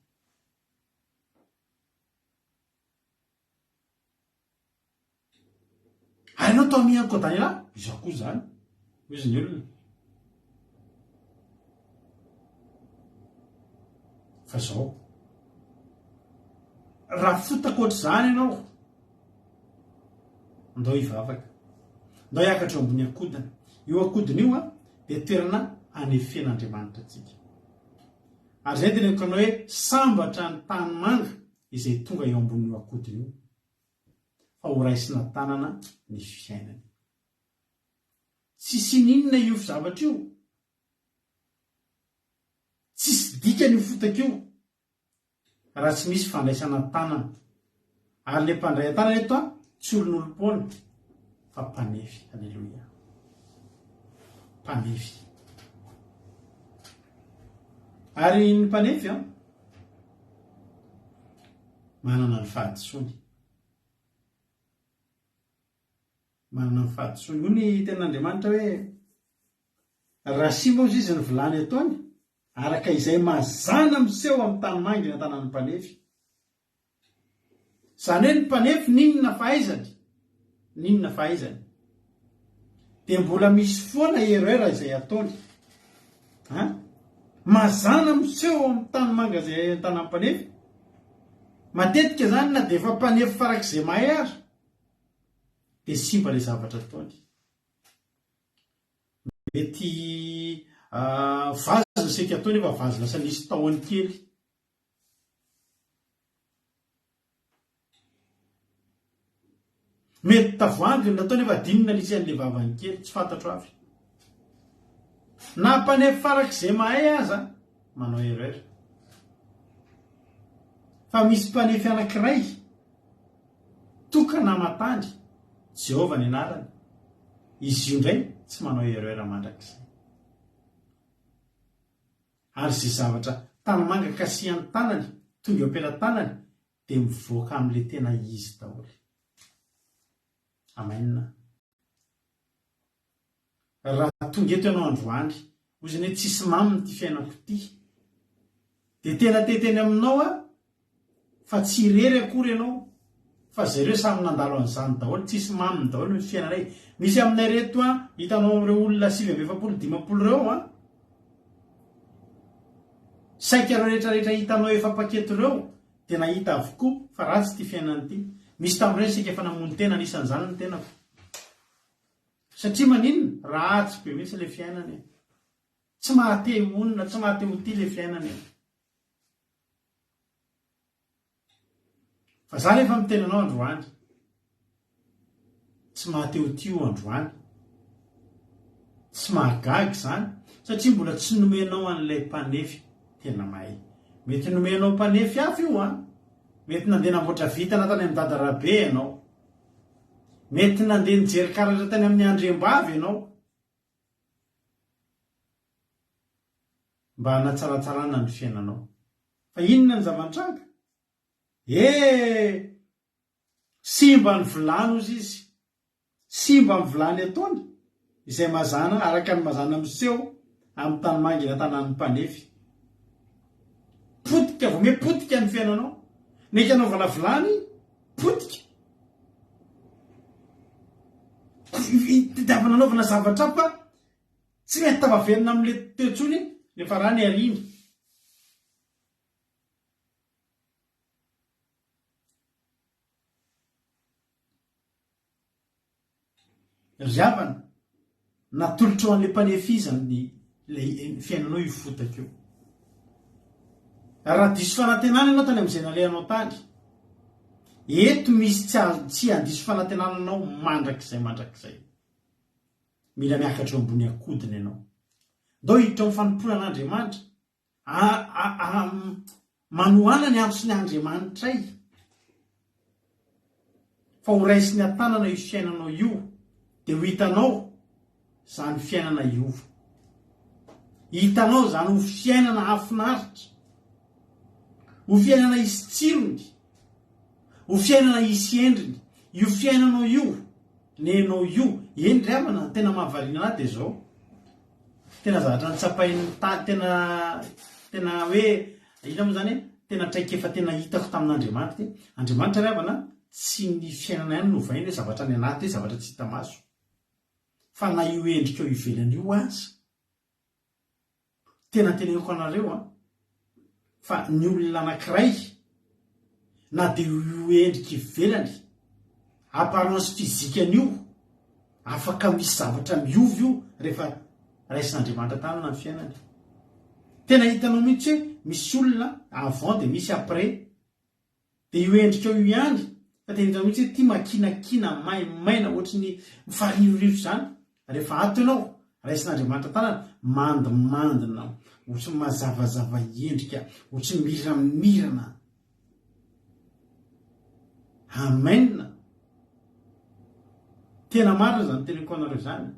Ary ianao tao amin'ny Anko Daniela? Izaho koa izany, hoy izy ny olona. Fa izao, raha fotaka ohatr'izany ianao, andao hivavaka. Andao hiakatra eo ambony akodina. Io akodina io dia toerana anefen'Andriamanitra antsika. Ary izay teneniko anao hoe sambatra ny tanimanga izay tonga eo ambonin'io akodina io, fa ho raisina tanana ny fiainany. Tsisy ininona io zavatra io, tsisy dikany io fotaka io, raha tsy misy fandraisana tanana. Ary le mpandray an-tanana eto an, tsy olonolom-poana, fa mpanefy. Aleloia. Mpanefy. Ary ny mpanefy an, manana ny fahadisoany. Manana ny fahadisoany. Hoy ny tenin'Andriamanitra hoe, raha simba hozy izy ny vilany ataony, araka izay mazàna miseho amin'ny tanimanga eny an-tanan'ny mpanefy. Izany hoe ny mpanefy n'inona fahaizany, n'inona fahaizany, dia mbola misy foana erreur izay ataony. An? Mazàna miseho amin'ny tanimanga izay an-tanan'ny mpanefy. Matetika izany na dia efa mpanefy farak'izay mahay ary, dia simba ilay zavatra ataony. Mety vazy ny saika ataony nefa vazy lasa nisy tahony kely. Mety tavoahangy no natao nefa adinony nanisy an'ilay vavany kely, tsy fantatro avy. Na mpanefy farak'izay mahay aza manao erreur. Fa misy mpanefy anankiray tokana aman-tany, Jehovah ny anarany, izy io indray tsy manao erreur mandrakizay. Ary izay zavatra tanimanga kasihan'ny tanany tonga eo am-pelatanany dia mivoaka amin'ilay tena izy daholo. Amen. Raha tonga eto ianao androany, hoy izy hoe tsisy maminy ity fiainako ity, dia tena te hiteny aminao aho fa tsy irery akory ianao fa zareo samy nandalo an'izany daholo, tsisy maminy daholo ny fiainanay. Misy aminay ireto an, hitanao amin'ireo olona 49, 50 ireo an, saika ireo rehetra rehetra hitanao efa paquet ireo dia nahita avokoa fa ratsy ity fiainana ity. Misy tamin'ireny saika efa namono tena, anisan'izany ny tenako. Satria maninona? Ratsy be mihitsy ilay fiainana e. Tsy maha te honina, tsy maha te ho tia ilay fiainana e. Fa za rehefa miteny anao androany, tsy maha te ho tia io androany. Tsy mahagaga izany satria mbola tsy nomenao an'ilay mpanefy tena mahay. Mety nomenao mpanefy hafa io an! Mety nandeha namboatra vintana tany amin'i Dada Rabe ianao. Mety nandeha nijery karatra tany amin'ny Andriambavy ianao. Mba hanatsaratsarana ny fiainanao. Fa inona ny zava-nitranga? Eh! Simba ny vilany hozy izy. Simba ny vilany ataony, izay mazàna, araka ny mazàna miseho amin'ny tanimanga eny an-tanàn'ny mpanefy. Potika, vao miha potika ny fiainanao. Mety hanaovana vilany, potika. Tadiavina anaovana zavatra hafa Tsy mety tafaverina amin'ilay teo intsony rehefa rà ny ariana. Ry havana, natolotrao an'ilay mpanefy izany ilay fiainanao io fotaka io. Raha diso fanantenana ianao tany amin'izay nalehanao tany, eto misy tsy tsy handiso fanantenana anao mandrakizay mandrakizay. Mila miakatra eo ambony akodina ianao. Ndao hiditra ao amin'ny fanompoana an'Andriamanitra. Manohana ny antson'ny Andriamanitray. Fa ho raisiny an-tanana io fiainanao io, dia ho hitanao izany fiainana hiova. Hitanao izany ho fiainana hahafinaritra. Ho fiainana hisy tsirony. Ho fiainana hisy endriny. Io fiainanao io. Nenao io. Eny ry havana, ny tena mahavariana anahy dia izao. Tena zavatra notsapain'ny ta- tena tena hoe inona moa izany e? Tena traikefa tena hitako tamin'Andriamanitra ity. Andriamanitra ry havana, tsy ny fiainana ihany no ovainy hoe zavatra any anaty hoe zavatra tsy hita maso. Fa na io endrika eo ivelany io aza. Tena teneniko anareo an, fa ny olona anakiray na dia io endrika ivelany, apparence physique-ny io, afaka misy zavatra miova io rehefa raisin'Andriamanitra tanana ny fiainany. Tena hitanao mihitsy hoe misy olona avant dia misy après. Dia io endrikao io ihany fa tena hitanao mihitsy hoe ity makinakina, maimaina, ohatry ny mifariroriro izany. Rehefa ato ianao, raisin'Andriamanitra tanana, mandimandina, ohatry ny mazavazava endrika, ohatry ny miramirana. Amen! Tena marina izany teneniko anareo izany.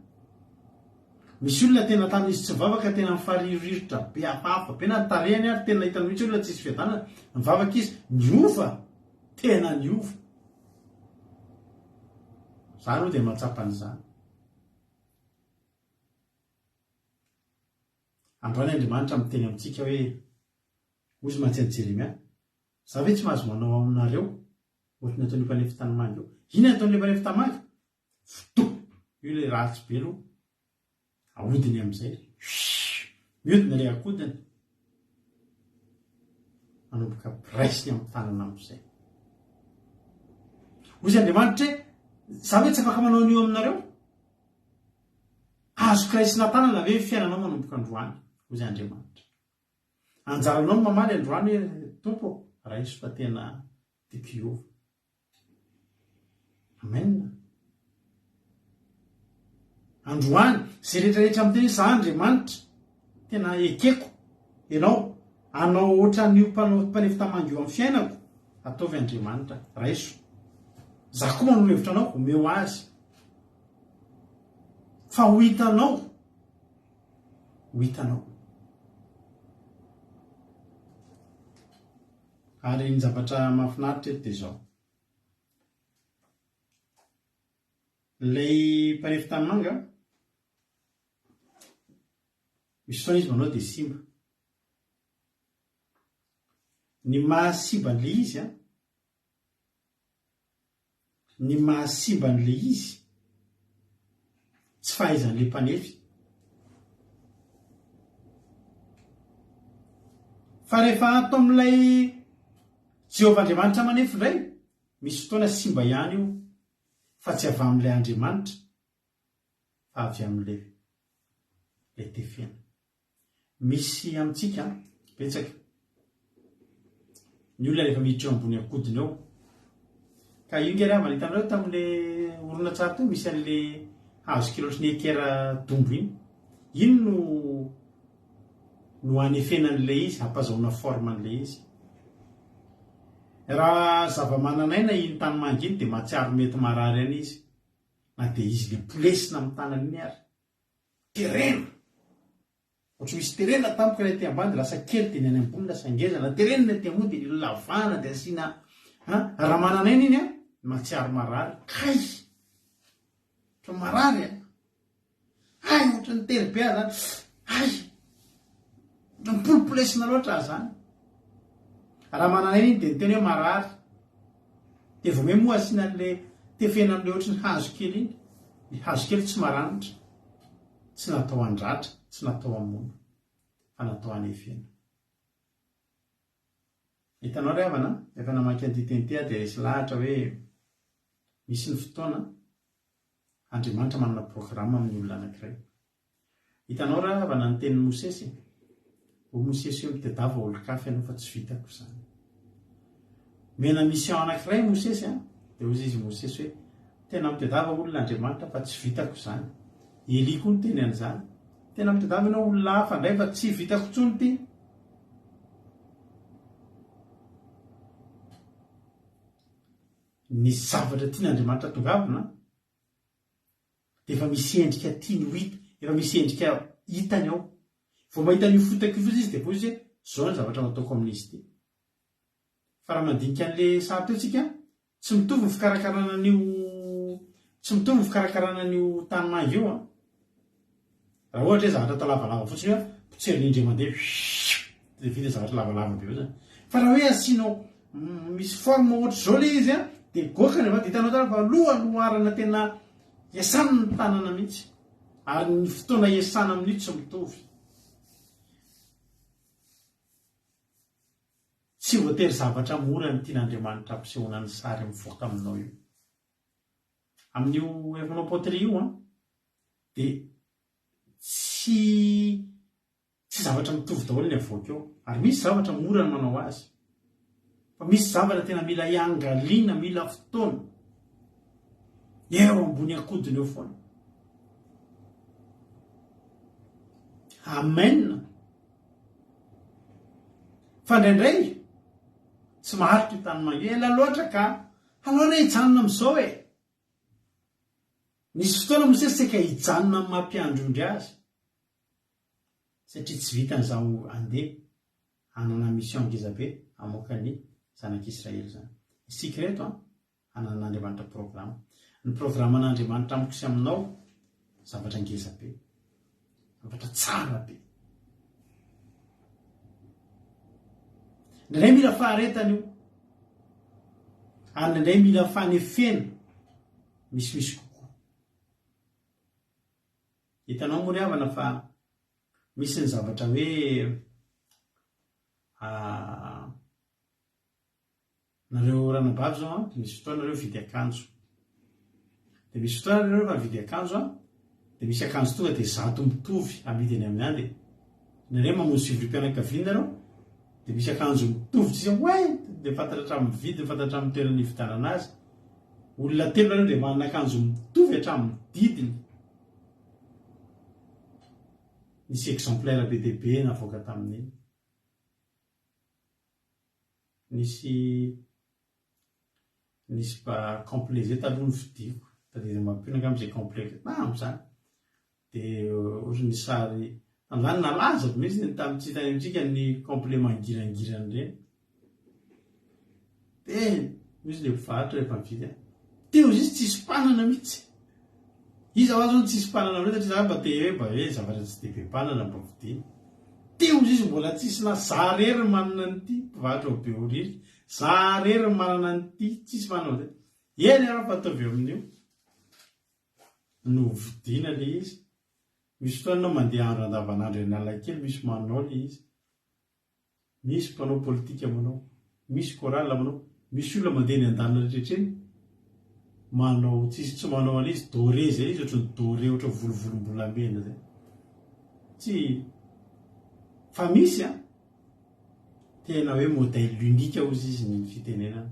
Misy olona tena tamin'izy tsy nivavaka tena mifarirorirotra be hafahafa be na ny tarehiny ary tena hitany mihitsy olona tsisy fiadanana nivavaka izy niova tena niova za aloha dia mahatsapa an'izany androany Andriamanitra miteny amintsika hoe hozy mantsy an'i Jeremia za ve tsy mahazo manao aminareo ohatry ny ataon'io mpanefy tanimanga io inona ny ataon'ilay mpanefy tanimanga Foto! Io ilay ratsy be aloha. Ahodiny amin'izay. Huiiii! Mihodina ilay akodiny. Manomboka raisiny amin'ny tanana amin'izay. Hoy Andriamanitra hoe, za ve tsy afaka manao an'io aminareo? Azoko raisina tanana ve ny fiainanao manomboka androany? Hoy Andriamanitra. Anjaranao ny mamaly androany hoe, Tompo ô, raiso fa tena tiako hiova. Amen. Androany, izay rehetra rehetra miteny hoe za Andriamanitra, tena ekeko ianao, hanao ohatran'io mpanao mpanefy tamangy io amin'ny fiainako, ataovy Andriamanitra, raiso. Za koa manoro hevitra anao, omeo azy. Fa ho hitanao, ho hitanao. Ary ny zavatra mahafinaritra eto dia izao. Ilay mpanefy tanimanga, misy fotoana izy manao dia simba. Ny mahasimba an'ilay izy an, Ny mahasimba an'ilay izy, tsy fahaizan'ilay mpanefy. Fa rehefa ato amin'ilay Jehovah Andriamanitra manefy indray, misy fotoana simba ihany io, fa tsy avy amin'ilay Andriamanitra, fa avy amin'ilay ilay tefena. Misy amintsika betsaka ny olona rehefa miditra eo ambony akodiny eo. Ka io nge ry havana hitanareo tamin'le horonantsary teo misy an'le hazo kely ohatry ny ekera dombo iny. Iny no no anefena an'ilay izy, hampazahoana forme an'ilay izy. Raha zava-manan'aina iny tanimanga iny dia mahatsiaro mety marary ihany izy na dia izy le polesina amin'ny tanany iny ary. Terena! Ohatry misy terena tampoka ilay aty ambany dia lasa kely dia ny any ambony lasa ngeza na terena ny aty ambony dia lavahana dia asiana an! Raha manana aina iny an! Mahatsiaro marary kay! Ohatry marary an! Hay ohatry ny tery be aza hay! Ohatry ny polipolesina loatra aza zany. Raha manana aina iny dia niteny hoe marary. Dia vao may moa asiana an'ilay tefena amin'ilay ohatry ny hazo kely iny. Ny hazo kely tsy maranitra, tsy natao handratra, tsy natao hamono, fa natao hanefena. Hitanao ry havana, rehefa namaky an'ity teny ity aho dia resy lahatra hoe misy ny fotoana Andriamanitra manana programme amin'ny olona anankiray. Hitanao ra havana ny tenin'i Mosesy e? Hoy Mosesy hoe mitedava olon-kafa ianao fa tsy vitako izany. Omena mission anankiray Mosesy an, dia hoy izy Mosesy hoe tena mitedava olona Andriamanitra fa tsy vitako izany. Elia koa niteny an'izany. Tena mitedava ianao olona hafa indray fa tsy vitako intsony ity. Ny zavatra tian'Andriamanitra tongavina dia efa misy endrika tiany ho hita, efa misy endrika hitany ao. Vao mahita an'io fotaka io fotsiny izy dia voa izy hoe izao ny zavatra ho ataoko amin'izy ity. Fa raha mandinika an'ilay sary teo tsika, tsy mitovy ny fikarakarana an'io. Tsy mitovy ny fikarakarana an'io tanimanga io an. Raha ohatra hoe zavatra atao lavalava fotsiny io, potserina indray mandeha huiiiiu dia vita zavatra lavalava be eo zany. Fa raha hoe asianao misy forme ohatr'izao ilay izy an, dia goaka ny avy dia hitanao tsara fa lohaloharana tena iasana ny tanana mihitsy. Ary ny fotoana iasana amin'io tsy mitovy. Tsy voatery zavatra mora ny tian'Andriamanitra ampisehoana ny sary mivoaka aminao io. Amin'io efa manao poterie io an, dia tsy tsy zavatra mitovy daholo ny avoaka eo. Ary misy zavatra mora ny manao azy. Fa misy zavatra tena mila iangaliana, mila fotoana. Eo ambony akodiny eo foana. Amen. Fa indraindray tsy maharitra io tanimanga io, ela loatra ka Aleo re hijanona amin'izao e! Nisy fotoana Mosesy saika hijanona amin'ny maha mpiandry ondry azy, satria tsy vitany izaho handeha hanana mission ngeza be hamoaka ny zanak'Israely izany. Isika ireto an, hananan'Andriamanitra programa. Ny programan'Andriamanitra amiko sy aminao, zavatra ngeza be. Zavatra tsara be. Indraindray mila faharetana io. Ary indraindray mila fanefena misimisy kokoa. Hitanao moa ry havana fa misy ny zavatra hoe ah, Nareo ranabavy zao an, misy fotoana nareo mividy akanjo. Dia misy fotoana nareo rehefa mividy akanjo an, dia misy akanjo tonga dia zato mitovy amidy eny amin'ny any dia nareo mamonjy fivoriam-pianakaviana nareo dia misy akanjo mitovy tsisy oay dia fantatra hatramin'ny vidiny, fantatra hatramin'ny toerana nividianana azy. Olona telo nareo dia manana akanjo mitovy hatramin'ny didiny. Nisy exemplaire be dia be navoaka tamin'iny. Nisy nisy mba complet zay taloha novidiako, tadidy mampino angamba zay complet zay, na amzany de ohatry ny sary tamzany nalaza be mihitsy ny tamin'ny tany amintsika ny complet mangirangirana ireny, de misy le mpivarotra rehefa mividy an, teo izy tsisy mpanana mihitsy, Iza hoa zao no tsisy mpanana amin'ireo satria za mba te hoe mba hoe zavatra tsy dia be mpanana mba vidiana. Teo izy mbola tsisy na za rery no manana an'ity, mpivarotra ao Behoririka, za rery no manana an'ity, tsisy manana an'izay. Eny ary fa ataovy eo amin'io no vidiana le izy. Misy fotoana ianao mandeha andro andavanandro eny Analakely misy manao le izy. Misy mpanao politika manao, misy chorale manao, misy olona mandeha eny an-dalana rehetra eny manao, tsisy tsy manao an'ilay izy doré zay izy ohatran'ny doré ohatran'ny volovolom-bolamena zay. Tsy fa misy an, tena hoe modèle unique hozy izy ny fitenenana.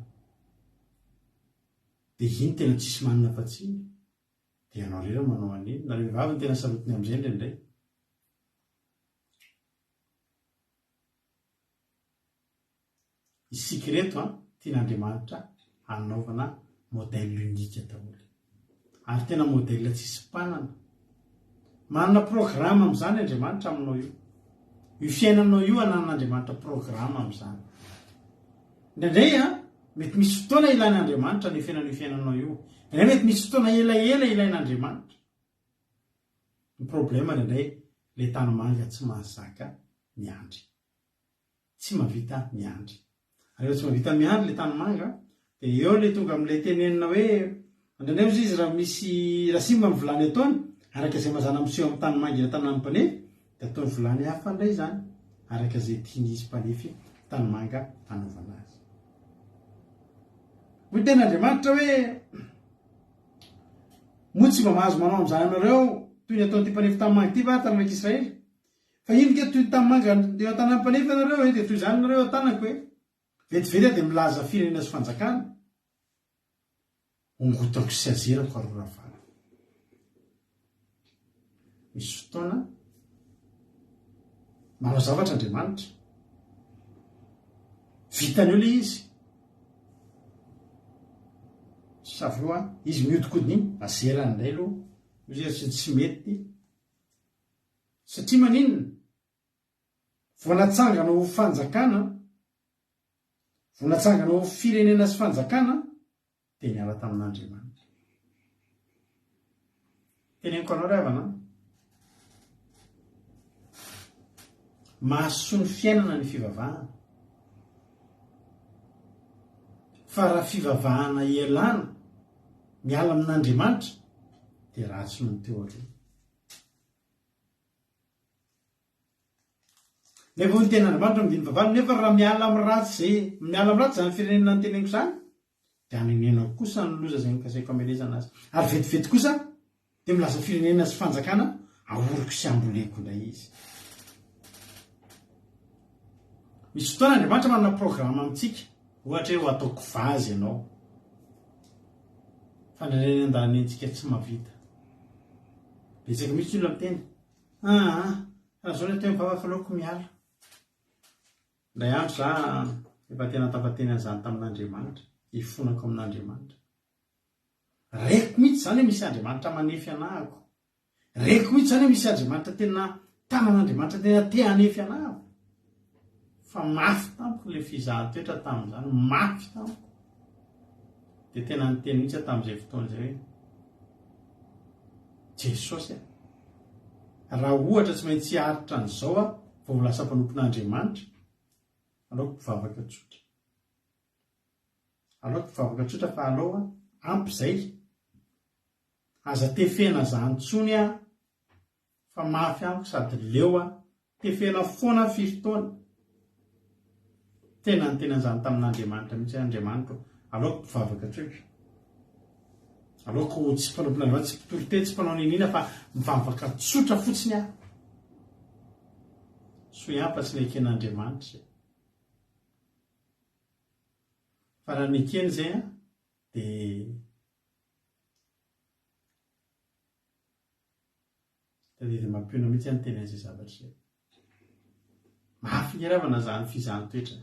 Dia iny tena tsisy manana afa-tsy iny. Dia ianao irery no manao an'iny. Nareo vehivavy no tena sarotiny amin'izay indraindray. Isika ireto an, tian'Andriamanitra hanaovana modèle unique daholo. Ary tena modèle tsisy mpanana. Manana programme amin'izany Andriamanitra aminao io. Io fiainanao io ananan'Andriamanitra programme amin'izany. Indraindray an, mety misy fotoana ilain'Andriamanitra ny fiainan'io fiainanao io. Indraindray mety misy fotoana elaela ilain'Andriamanitra. Ny problème indraindray le tanimanga tsy mahazaka miandry. Tsy mahavita miandry. Ary rehefa tsy mahavita miandry le tanimanga dia eo le tonga amin'ilay tenenina hoe indraindray ozy izy raha misy raha simba ny vilany ataony araka izay mazàna miseho amin'ny tanimanga eny an-tanàn'ny mpanefy dia ataony vilany hafa indray izany araka izay tian'izy mpanefy tanimanga hanaovana azy. Hoy tena Andriamanitra hoe Moa tsy mba mahazo manao amin'izany aminareo toy ny ataon'ity mpanefy tanimanga ity va taranak'Israely? Fa iny nge toy ny tanimanga eo an-tanan'ny mpanefy ianareo e, dia toy izany ianareo eo an-tanako e. Vetivety aho dia milaza firenena sy fanjakana, hongotako sy azerako ary horavana. Misy fotoana manao zavatra Andriamanitra. Vitany eo ilay izy. Avy eo izy mihodinkodina iny, azerany indray aloha. Hoy izy tsy tsy mety ity. Satria maninona? Vao natsangana ho fanjakana, vao natsangana ho firenena sy fanjakana, dia niala tamin'Andriamanitra. Teneniko anao ry havana an! Mahasoa ny fiainana ny fivavahana. Fa raha fivavahana ialana, miala amin'Andriamanitra, dia ratsy noho ny teo aloha. Nefa hoy ny tenin'Andriamanitra amin'ny andininy fahavalo, nefa raha miala amin'ny ratsy izay, miala amin'ny ratsy izany firenena noteneniko izany, dia hanenenako kosa ny loza izay nokasaiko hamelezana azy. Ary vetivety kosa dia milaza firenena sy fanjakana ahoriko sy hamboleko indray izy. Misy fotoana Andriamanitra manana programa amintsika, ohatra hoe ho ataoko vazy ianao. Fa indraindray ny andanintsika tsy mahavita. Betsaka mihitsy ny olona miteny, aa, raha zao ny atao hoe mivavaka aleoko miala. Indray andro za efa tena tafateny an'izany tamin'Andriamanitra, hifonako amin'Andriamanitra. Reko mihitsy izany hoe misy Andriamanitra manefy anahako. Reko mihitsy izany hoe misy Andriamanitra tena tanan'Andriamanitra tena te hanefy anahako. Fa mafy tamiko ilay fizahan-toetra tamin'izany, mafy tamiko. Dia tena niteny mihitsy aho tamin'izay fotoana izay hoe, Jesosy a, raha ohatra tsy maintsy hiaritra an'izao aho vao ho lasa mpanompon'Andriamanitra, aleoko mpivavaka tsotra. Aleoko mpivavaka tsotra fa aleo ampy izay. Aza tefena zany tsony aho fa mafy amiko sady leo aho tefena foana firy taona. Tena niteny an'izany tamin'Andriamanitra mihitsy aho, Andriamanitra ô, aleoko mpivavaka tsotra. Aleoko tsy mpanompon'Andriamanitra, tsy mpitory teny, tsy mpanao n'inona fa mivavaka tsotra fotsiny aho. Soa ihany fa tsy neken'Andriamanitra izay. Fa raha nekeny izay an, dia Tadidy mampionona mihitsy aho niteny an'izay zavatra izay. Mafy nge ravana izany fizahan-toetra.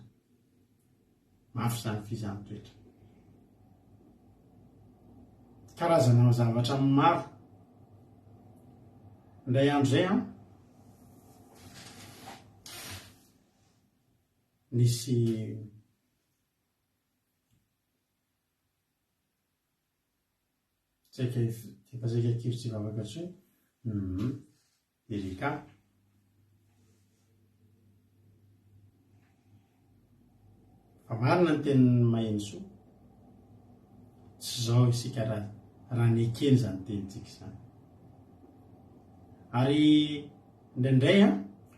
Mafy izany fizahan-toetra. Karazana zavatra maro. Indray andro izay an, nisy Saika efa saika kivy tsy hivavaka intsony. Humm. Erika. Fa marina ny tenin'i Mahenisoa. Tsy izao isika raha raha nekena izany tenintsika izany. Ary indraindray an,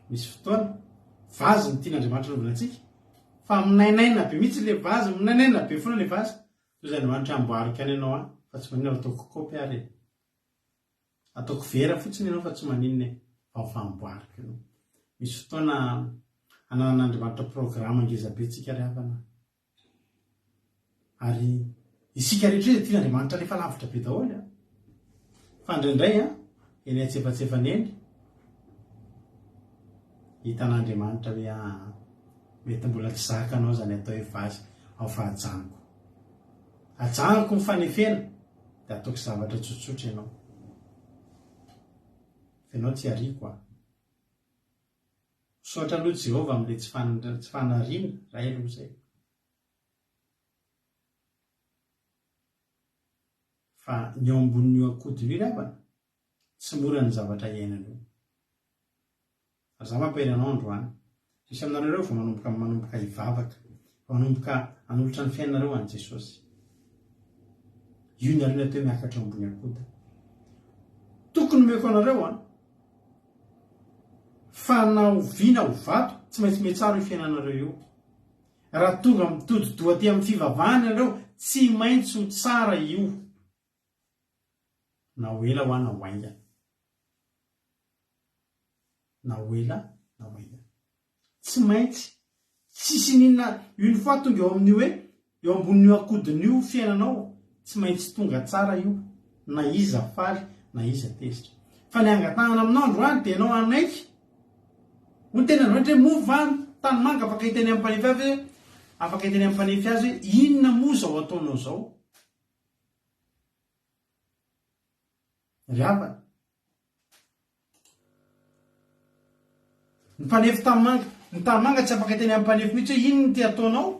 misy fotoana, vazy ny tian'Andriamanitra anaovana antsika, fa minainaina be mihitsy ilay vazy, minainaina be foana ilay vazy, Toy izay Andriamanitra amboariko ihany ianao an, fa tsy maninona raha ataoko kaopy ary e. Ataoko vera fotsiny ianao fa tsy maninona e, fa ho famboariko ianao. Misy fotoana ananan'Andriamanitra programa ngeza be tsika ry havana. Ary isika rehetra io dia tian'Andriamanitra alefa lavitra be daholo an. Fa indraindray an, eny antsefatsefany eny, hitan'Andriamanitra hoe aa, mety mbola tsy zakanao izany atao hoe vazy ao fa ajanoko. Ajanoko ny fanefena dia ataoko zavatra tsotsotra ianao. Fa ianao tsy ariako an. Misaotra aloha Jehovah amin'ilay tsy fanariana, ray aloha izay. Fa ny eo ambonin'io akodiny io ry havana, tsy mora ny zavatra iainana io. Ary za mampahery anao androany. Misy aminareo ireo vao manomboka manomboka hivavaka, vao manomboka hanolotra ny fiainanareo ho an'i Jesosy. Io nareo ny atao hoe miakatra eo ambony akoda. Tokony omeko anareo an! Fa na oviana ho vato, tsy maintsy mihatsara io fiainanareo io. Raha tonga mitodi-doha aty amin'ny fivavahana ianareo, tsy maintsy ho tsara io. Na ho ela hoa na ho haingana. Na ho ela na ho haingana. Tsy maintsy. Tsisy n'inona, une fois tonga eo amin'io hoe, eo ambonin'io akodin'io fiainanao, tsy maintsy tonga tsara io, na iza faly na iza tezitra. Fa ny angatahana aminao androany dia ianao hanaiky, hoy ny tenin'Andriamanitra hoe, moa va ny tanimanga afaka hiteny amin'ny mpanefy azy hoe, afaka hiteny amin'ny mpanefy azy hoe, inona moa izao ataonao izao? Ry havana. Ny mpanefy tanimanga, ny tanimanga tsy afaka hiteny amin'ny mpanefy mihitsy hoe inona ity ataonao.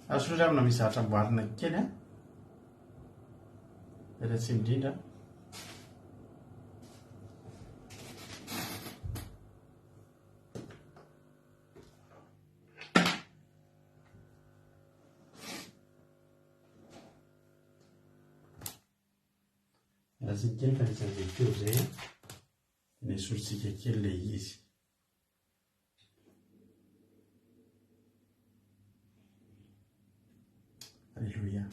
Azo ry havana misy zavatra amboarina kely an. Miala tsiny indrindra. Miala tsiny kely fa nisy an'izay feo izay an. Nesorintsika kely ilay izy. Alléluia.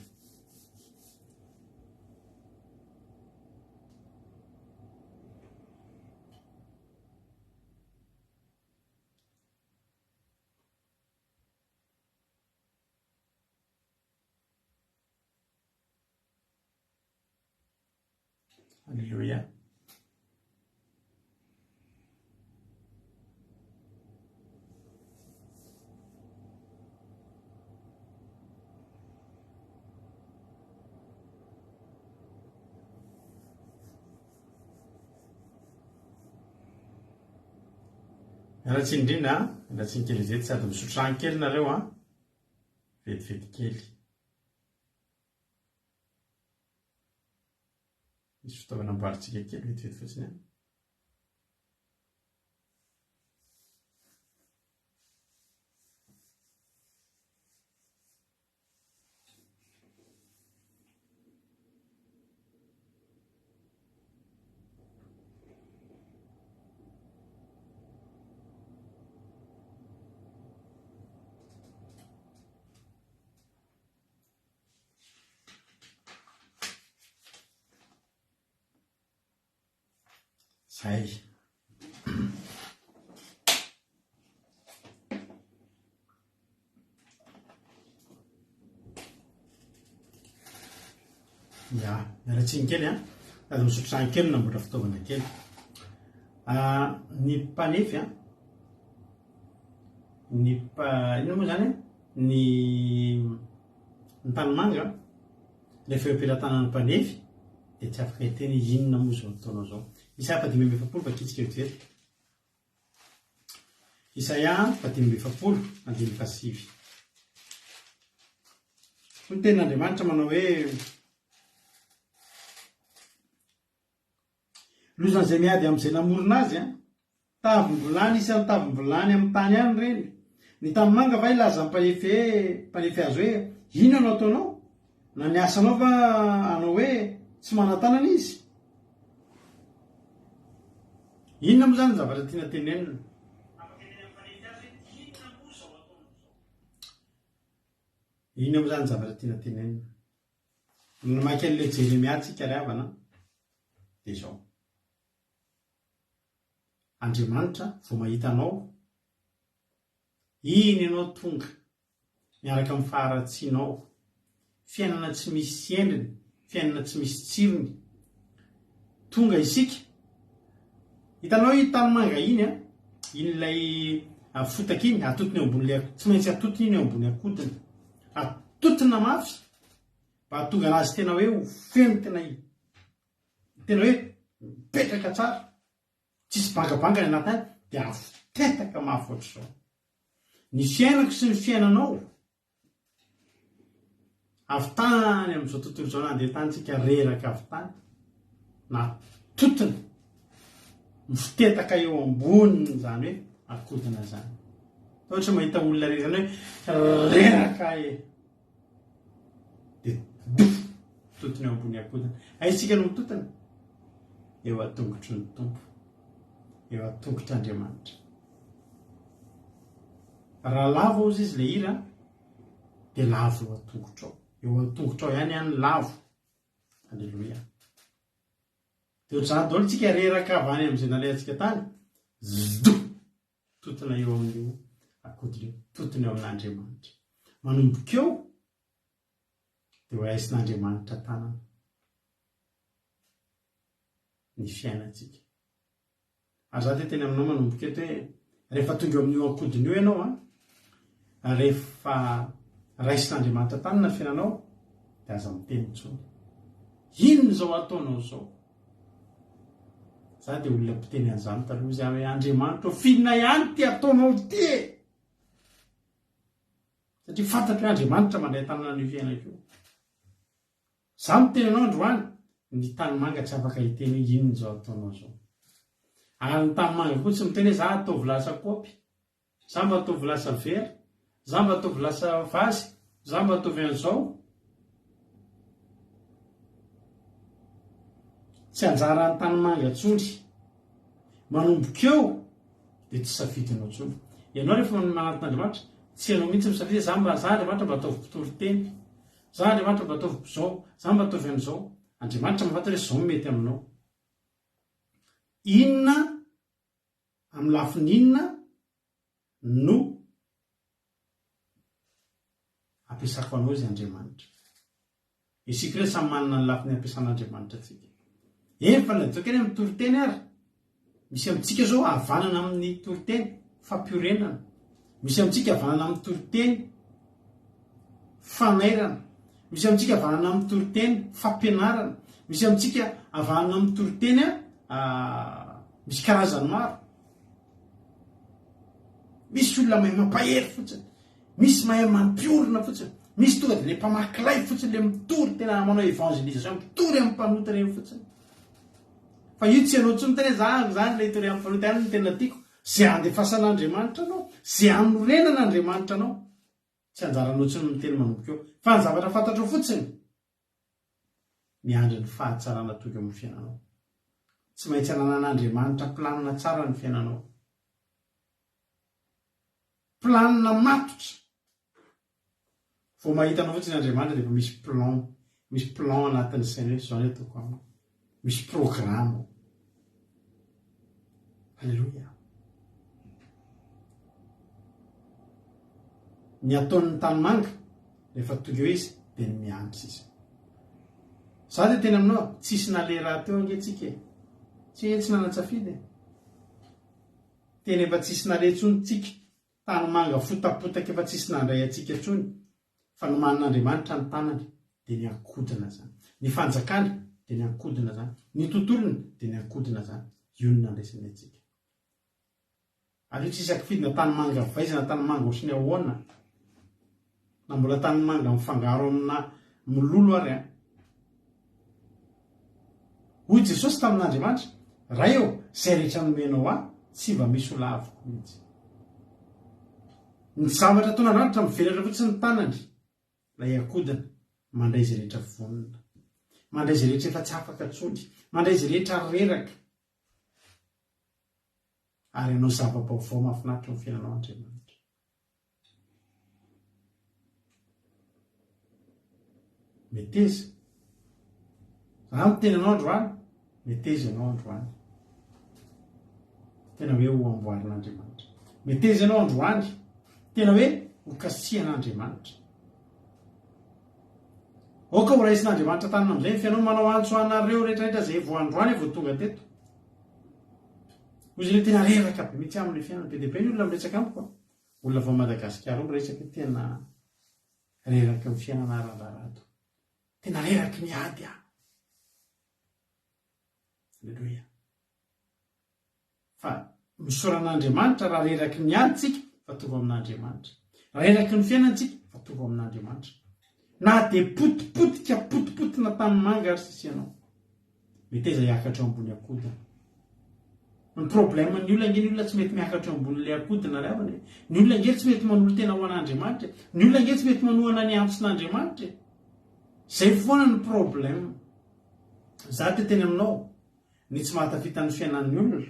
Alléluia. Miala tsiny indrindra an, miala tsiny kely izay sady misotro rano kely nareo an, vetivety kely. Misy fitaovana amboarintsika kely vetivety fotsiny an. Zay. Ya, miala tsiny kely an. Sady misotro rano kely no namboatra fitaovana kely. Ah, ny mpanefy an, ny mpa, inona moa zany? Ny ny tanimanga rehefa eo am-pelatanan'ny mpanefy dia tsy afaka hiteny hoe inona moa izao ataonao izao. Isaia faha-45 vakitsika vetivety. Isaia faha-45 andininy fahasivy. Hoy ny tenin'Andriamanitra manao hoe Lozan'izay miady amin'izay namorona azy an! Tavim-bilany isan'ny tavim-bilany amin'ny tany any ireny. Ny tanimanga va hilaza amin'ny mpanefe mpanefy azy hoe, Inona no ataonao? Na ny asanao va hanao hoe, Tsy manan-tanana izy? Inona moa izany ny zavatra tiana tenenina? Inona moa izany ny zavatra tiana tenenina? Namaky an'ilay Jeremia tsika ry havana dia izao. Andriamanitra vao mahita anao, iny ianao tonga miaraka amin'ny faharatsianao, fiainana tsy misy endriny, fiainana tsy misy tsirony. Tonga isika, hitanao iny tanimanga iny an, iny ilay fotaka iny, atotony eo ambony ilay, tsy maintsy atotony iny eo ambony akodiny. Atotona mafy mba hahatonga anazy tena hoe ho feno tena tena hoe mipetraka tsara, tsisy bangabanga ny anatiny any, dia afotetaka mafy ohatr'izao. Ny fiainako sy ny fiainanao, avy tany amin'izao tontolo izao nandeha tany tsika reraka avy tany, natotona, mifotetaka eo ambonin'izany hoe akodina izany. Ohatra mahita olona reraka hoe reraka e! Dia dof! Mitotona eo ambony akodina. Aiza isika no mitotona? Eo an-tongotry ny Tompo. Eo an-tongotr'Andriamanitra. Raha lavo hozy izy ilay hira, dia lavo eo an-tongotrao. Eo an-tongotrao ihany ihany lavo. Alléluia. Dia ohatr'izany daholo tsika reraka avy any amin'izay nalehantsika tany. Zdof! Totona eo amin'io akodina io, totona eo amin'Andriamanitra. Manomboka eo dia ho raisin'Andriamanitra tanana ny fiainantsika. Ary za te teny aminao manomboka eto hoe rehefa tonga eo amin'io akodina io ianao an, rehefa raisin'Andriamanitra tanana ny fiainanao dia aza miteny intsony. Inona izao ataonao izao? Za dia olona mpiteny an'izany taloha izy aho hoe Andriamanitra ô, f'inona ihany ity ataonao ity e? Satria fantatro hoe Andriamanitra mandray an-tanana an'io fiainako io. Izaho miteny anao androany, ny tanimanga tsy afaka hiteny hoe inona izao ataonao izao. Ary ny tanimanga koa tsy miteny hoe za ataovy lasa kaopy, za mba ataovy lasa vera, za mba ataovy lasa vazy, za mba ataovy an'izao. Tsy anjaran'ny tanimanga intsony. Manomboka eo dia tsy safidinao intsony. Ianao rehefa manatona Andriamanitra, tsy ianao mihitsy misafidy hoe za mba, za Andriamanitra mba ataovy mpitory teny, za Andriamanitra mba ataovy mpizao, za mba ataovy an'izao. Andriamanitra mahafantatra hoe izao no mety aminao. Inona, amin'ny lafiny inona no ampiasako anao izy Andriamanitra. Isika ireo samy manana ny lafiny ampiasan'Andriamanitra antsika. Eny fa na dia tokony amin'ny toriteny ary. Misy amintsika izao havanana amin'ny toriteny fampiorenana. Misy amintsika havanana amin'ny toriteny fanairana. Misy amintsika havanana amin'ny toriteny fampianarana. Misy amintsika havanana amin'ny toriteny misy karazany maro. Misy olona mahay mampahery fotsiny, misy mahay mampiorina fotsiny, misy tonga dia le mpamaky lay fotsiny, le mitory tena manao évangélisation, mitory amin'ny mpanota ireny fotsiny. Fa io tsy ianao intsony miteny hoe za zany le hitory amin'ny mpanota ihany no tena tiako. Ze andefasan'Andriamanitra anao, ze anorenan'Andriamanitra anao, tsy anjaranao intsony miteny manomboka eo. Fa ny zavatra fantatrao fotsiny, miandry ny fahatsarana tonga eo amin'ny fiainanao. Tsy maintsy ananan'Andriamanitra planina tsara ny fiainanao. Planina matotra. Vao mahita anao fotsiny Andriamanitra dia efa misy plan, misy plan anatin'ny sainy hoe izao ny ataoko aminy. Misy programme ao. Alléluia. Ny ataon'ny tanimanga rehefa tonga eo izy dia ny miandry sisa. Za dia tena aminao, tsisy naleha rahateo ange tsika e. Tsy hoe tsy nanan-tsafidy e. Tena efa tsisy naleha intsony tsika, tanimanga fotapotaka efa tsisy nandray antsika intsony, fa nomanin'Andriamanitra ny tanany dia ny ankodina zany. Ny fanjakany dia ny ankodina zany. Ny tontolony dia ny ankodina zany. Io no nandraisany antsika. Aleo tsisy akifidy na tanimanga vaiza na tanimanga ohatry ny ahoana na mbola tanimanga mifangaro amina mololo ary an! Hoy Jesosy tamin'Andriamanitra, Ray ô, izay rehetra nomenao ahy, tsy mba misy ho laviko mihitsy. Ny zavatra ataon'Andriamanitra mivelatra fotsiny ny tanany, ilay akodina, mandray izay rehetra vonona, mandray izay rehetra efa tsy afaka intsony, mandray izay rehetra reraka. Ary hanao zava-baovao mahafinaritra eo amin'ny fiainanao Andriamanitra. Meteza. Raha miteny anao androany, meteza ianao androany. Tena hoe ho amboarin'Andriamanitra. Meteza ianao androany, tena hoe ho kasihan'Andriamanitra. Aoka ho raisin'Andriamanitra tanana amin'izay ny fiainao. Manao antso anareo rehetrarehetra izay vao androany vao tonga teto. Hoy izy ireo, tena reraka be mihitsy aho amin'ilay fiainana. Be dia be ny olona miresaka amiko a. Olona avy ao Madagasikara ao miresaka hoe tena reraky ny fiainana aho Randrarado. Tena reraky ny ady aho. Aleloia. Fa misaora an'Andriamanitra raha reraky ny ady tsika fa tonga amin'Andriamanitra. Reraky ny fiainana tsika fa tonga amin'Andriamanitra. Na dia potipotika potipotina tanimanga ary sisa ianao. Meteza hiakatra eo ambony akodina. Ny problème ny olona ange ny olona tsy mety miakatra eo ambonin'ilay akodina ry havana e. Ny olona ange tsy mety manolo-tena ho an'Andriamanitra e. Ny olona ange tsy mety manohana ny antson'Andriamanitra e. Zay foana ny problème. Za te teny aminao, ny tsy mahatafita ny fiainan'ny olona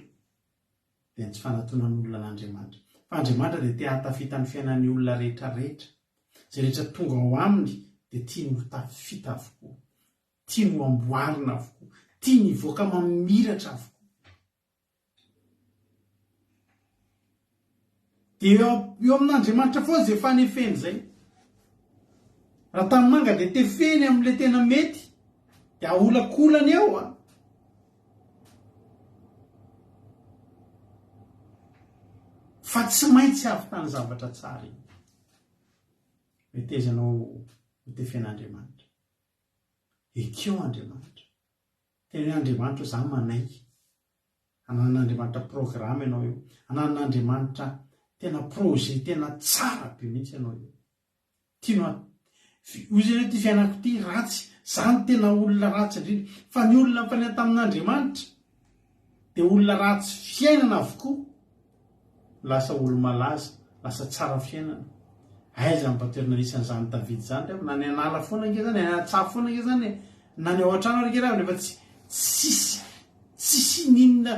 dia ny tsy fanatonan'olona an'Andriamanitra. Fa Andriamanitra dia te hahatafita ny fiainan'ny olona rehetra rehetra. Izay rehetra tonga ao aminy dia tiany ho tafita avokoa. Tiany ho amboarina avokoa. Tiany hivoaka mamiratra avokoa. Dia eo eo amin'Andriamanitra foana izay fanefeny izay. Raha tanimanga dia tefeny amin'ilay tena mety, dia aholakolany eo an. Fa tsy maintsy hahavitany zavatra tsara iny. Meteza anao ho tefen'Andriamanitra. Ekeo Andriamanitra. Tena hoe Andriamanitra za manaiky. Ananan'Andriamanitra programme ianao io. Ananan'Andriamanitra tena projet tena tsara be mihitsy ianao io. Tianao Hoy izy hoe ity fiainako ity ratsy, za no tena olona ratsy indrindra. Fa ny olona nifanena tamin'Andriamanitra dia olona ratsy fiainana avokoa. Lasa olo-malaza, lasa tsara fiainana. Aiza mba toerana nisy an'izany David izany re? Na ny an'ala foana ange izany, any an-tsaha foana ange izany e. Na ny ao an-trano ary ange raha nefa tsy tsisy tsisy n'inona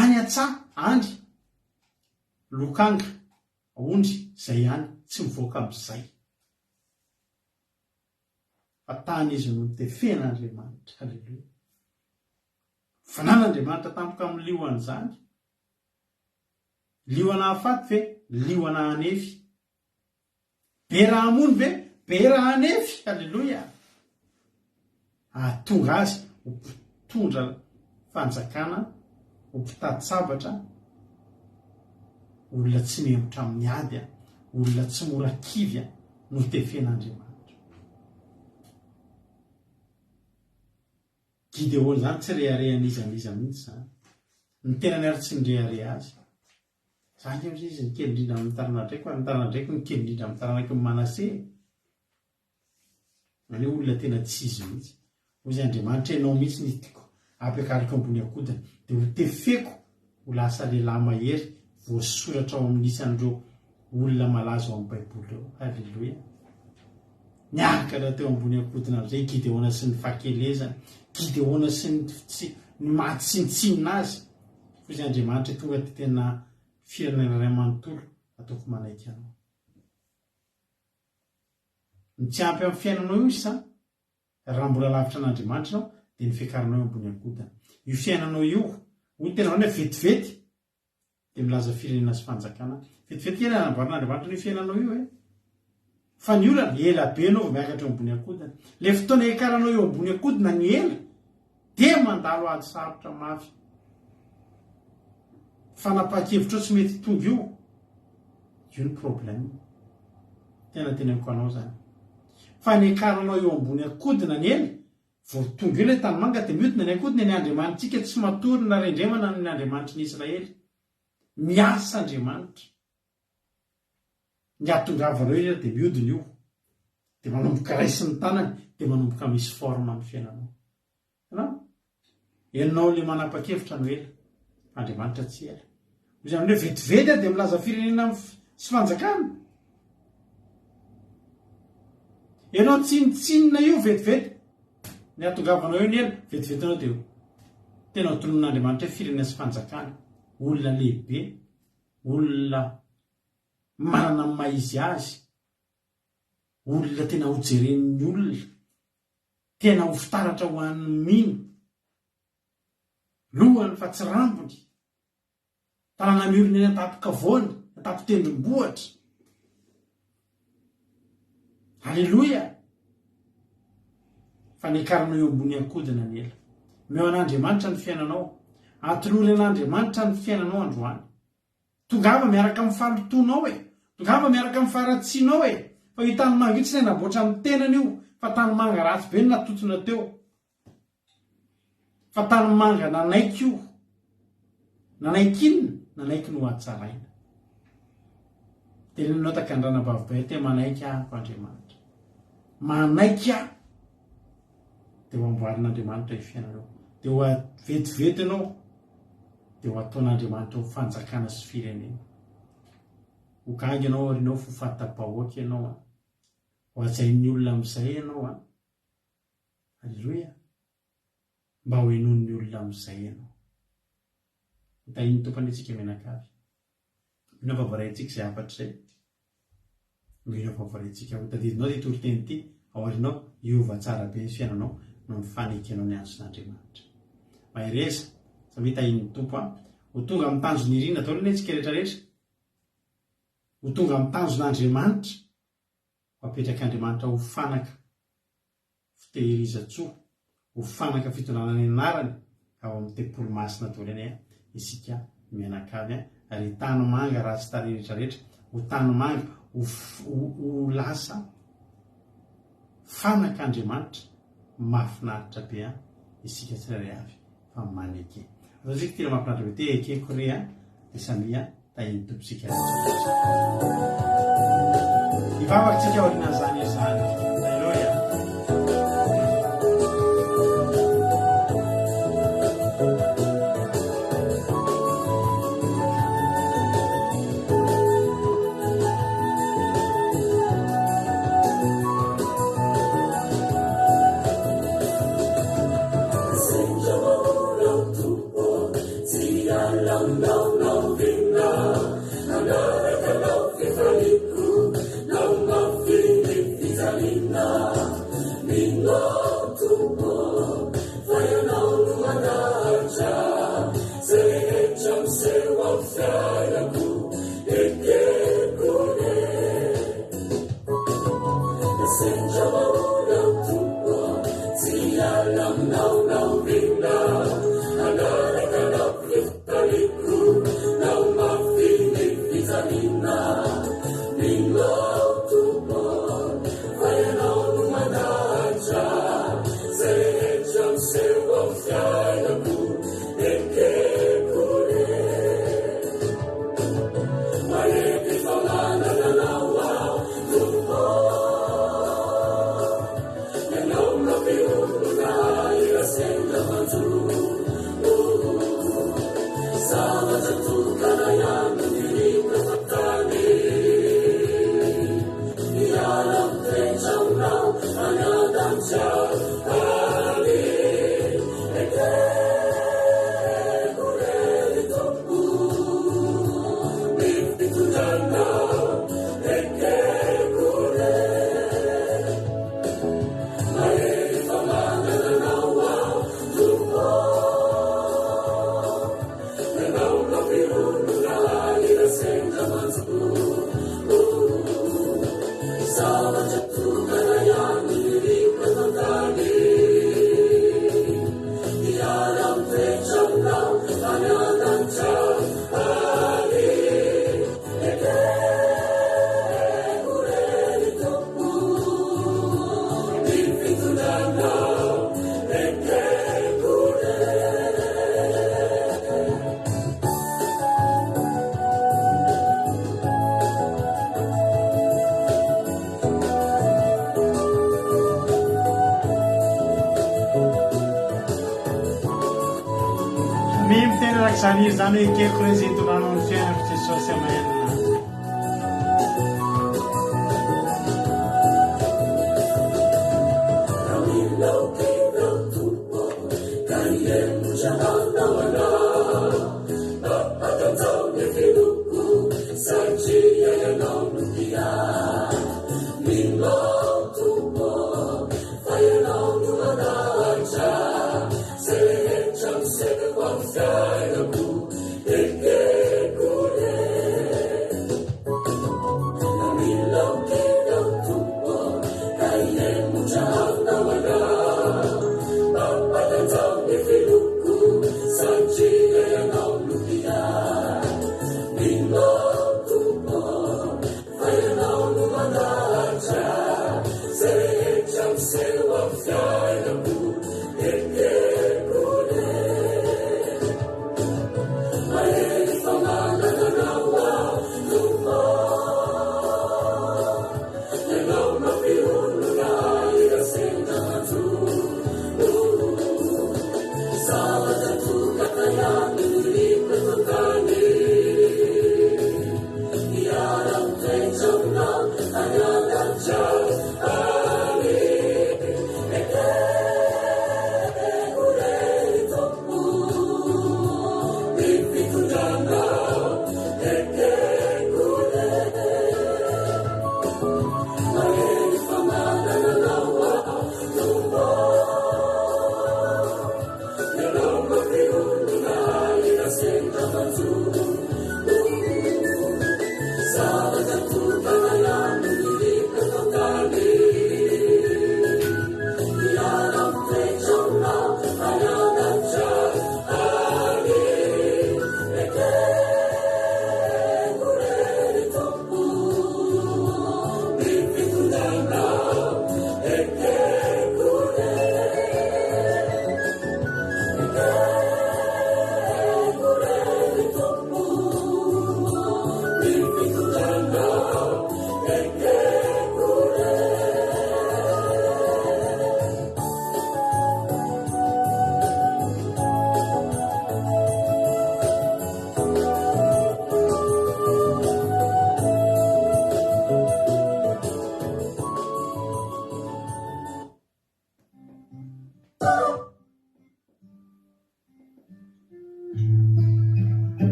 any an-tsaha any lokanga. Ondry zay ihany tsy mivoaka amizay fa tany izy no notefena Andriamanitra Aleloia Fanan'Andriamanitra tampoka amin'ny liona izany Liona hahafaty ve? Liona hanefy Be raha hamono ve? Be raha hanefy Aleloia Hahatonga azy ho mpitondra fanjakana, ho mpitati-tsabatra, olona tsy mihemotra amin'ny ady, olona tsy mora kivy no tefen'Andriamanitra. Gideona izany tsy reharehan'iza n'iza mihitsy izany. Ny tenany ary tsy nirehareha azy. Za ange hozy izy ny kely indrindra amin'ny tarana-draiko ary ny tarana-draiko ny kely indrindra amin'ny taranaky ny Manase. Izany hoe olona tena tsy izy mihitsy. Hoy izy, Andriamanitra, Ianao mihitsy no tiako hampiakariko ambony akodina, dia ho tefeko ho lasa lehilahy mahery voasoratra ao amin'ny isan'ireo olona malaza ao amin'ny Baiboly ireo. Haleloia! Niakatra teo ambony akodina amin'izay i Gideona sy ny fahakelezany, Gideona sy ny tsy ny maha tsinontsinona azy. Hoy izy, Andriamanitra, tonga dia tena firenena iray manontolo ataoko manaiky Anao. Ny tsy ampy amin'ny fiainanao io sa raha mbola lavitra an'Andriamanitra ianao dia ny fiakaranao eo ambony akodana. Io fiainanao io, hoy ny tena hoe vetivety dia milaza firenena sy fanjakana. Vetivety kely hanamboaran'Andriamanitra an'io fiainanao io e. Fa ny olana, ela be ianao vao miakatra eo ambony akodana. Ilay fotoana hiakaranao eo ambony akodina ny ela dia mandalo ady sarotra mafy. Fanapahan-kevitrao tsy mety tonga io. Io ny problème. Tena teneniko anao zany. Fa ny akaranao eo ambony akodina ny ela, vao tonga eo ilay tanimanga dia miodina ny akodina, ny Andriamanitsika tsy matory na rendremana ny Andriamanitry ny Israely. Miasa Andriamanitra. Ny hahatongavanao eo dia miodina io. Dia manomboka raisin'ny tanany, dia manomboka misy forme ny fiainanao. Hitanao? Ianao ilay manapa-kevitra no ela, fa Andriamanitra tsy ela. Izany hoe vetivety aho dia milaza firenena sy fanjakana. Ianao tsinontsinona io vetivety. Ny hahatongavanao eo ny ela, vetivety ianao dia tena ho tononon'Andriamanitra hoe firenena sy fanjakana. Olona lehibe, olona manana ny maha izy azy, olona tena hojeren'ny olona. Tena ho fitaratra ho an'ny mino. Lohany fa tsy rambony. Tanàna miorina eny an-tampon-kavoana, an-tampon-tendrombohitra. Aleloia! Fa niakarana eo ambony ankodina ny ela. Omeo an'Andriamanitra ny fiainanao. Atolory an'Andriamanitra ny fiainanao androany. Tongava miaraka amin'ny fahalotoanao e! Tongava miaraka amin'ny faharatsianao e! Fa io tanimanga io tsy ilay namboatra ny tenany io fa tanimanga ratsy be no natontona teo. Fa tanimanga nanaiky io. Nanaiky inona? Nanaiky ny ho hatsaraina. Tenenonao takan'Ranabavy Berthe manaiky aho Andriamanitra. Manaiky aho. Dia ho amboarin'Andriamanitra io fiainanao. Dia ho vetivety ianao. Dia ho ataon'Andriamanitra ho fanjakana sy firenena. Ho gaga ianao aorianao fa ho fanta-bahoaka ianao an. Ho hajain'ny olona amin'izay ianao an. Aleloia. Mba ho henoin'ny olona amin'izay ianao. Ho tahian'ny Tompo anie tsika mianakavy. Mino aho fa voaraintsika izay hafatra izay. Mino aho fa voaraintsika. Ho tadidinao ity toriteny ity aorianao, hiova tsara be ny fiainanao noho ny fanekenao ny antson'Andriamanitra. Mahereza, samia tahian'ny Tompo an. Ho tonga amin'ny tanjona irina daholo anie tsika rehetra rehetra. Ho tonga amin'ny tanjon'Andriamanitra. Ho apetrak'Andriamanitra ho fanaka. fitehirizan-tsoa ho fanaka fitondrana ny anarany ao amin'ny tempoly masina daholo anie isika mianakavy a! Ry tanimanga ratsy tarehy rehetra rehetra ho tanimanga ho ho lasa fanaka Andriamanitra mahafinaritra be an isika tsirairay avy fa maneke. Ataontsika ity raha mahafinaritra be ity ekeko re a dia samia tahin'ny Tompo isika rehetra rehetra. Hivavaka tsika aorianan'izany hira izany. Aleloia. Samia miteny araka izany hira izany hoe ekeko re izay hitondranao ny fiainako Jesosy Amen.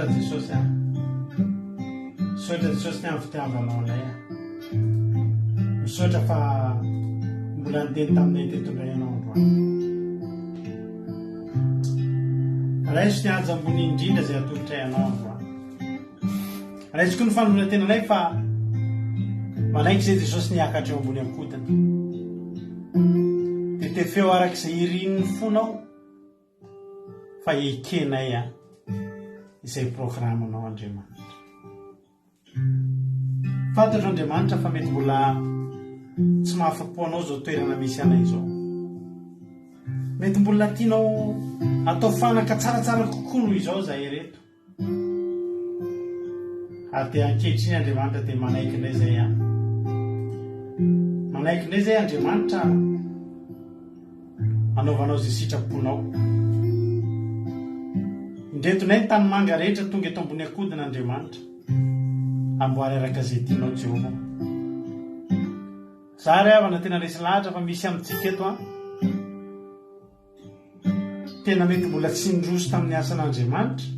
Misaotra Jesosy a. Misaotra Jesosy ny amin'ny fitiavanao anay a. Misaotra fa mbola niteny taminay teto indray ianao androany. Raiso ny haja ambony indrindra izay atolotray anao androany. Raiso koa ny fanoloran-tenanay fa manaiky izay Jesosy niakatra eo ambony ankodina. Dia tefeo araka izay irin'ny fonao fa ekenay an izay programanao Andriamanitra. Fantatro Andriamanitra fa mety mbola tsy mahafa-po anao izao toerana misy anay izao. Mety mbola tianao atao fanaka tsaratsara kokoa noho izao izahay ireto. Ary dia ankehitriny Andriamanitra dia manaiky indray izay an. Manaiky indray izay Andriamanitra anaovanao izay sitraponao. Indreto indray ny tanimanga rehetra tonga eto ambony akodina Andriamanitra. Amboary araka izay tianao Jehovah. Za ry havana tena resy lahatra fa misy amintsika eto an. Tena mety mbola tsy niroso tamin'ny asan'Andriamanitra,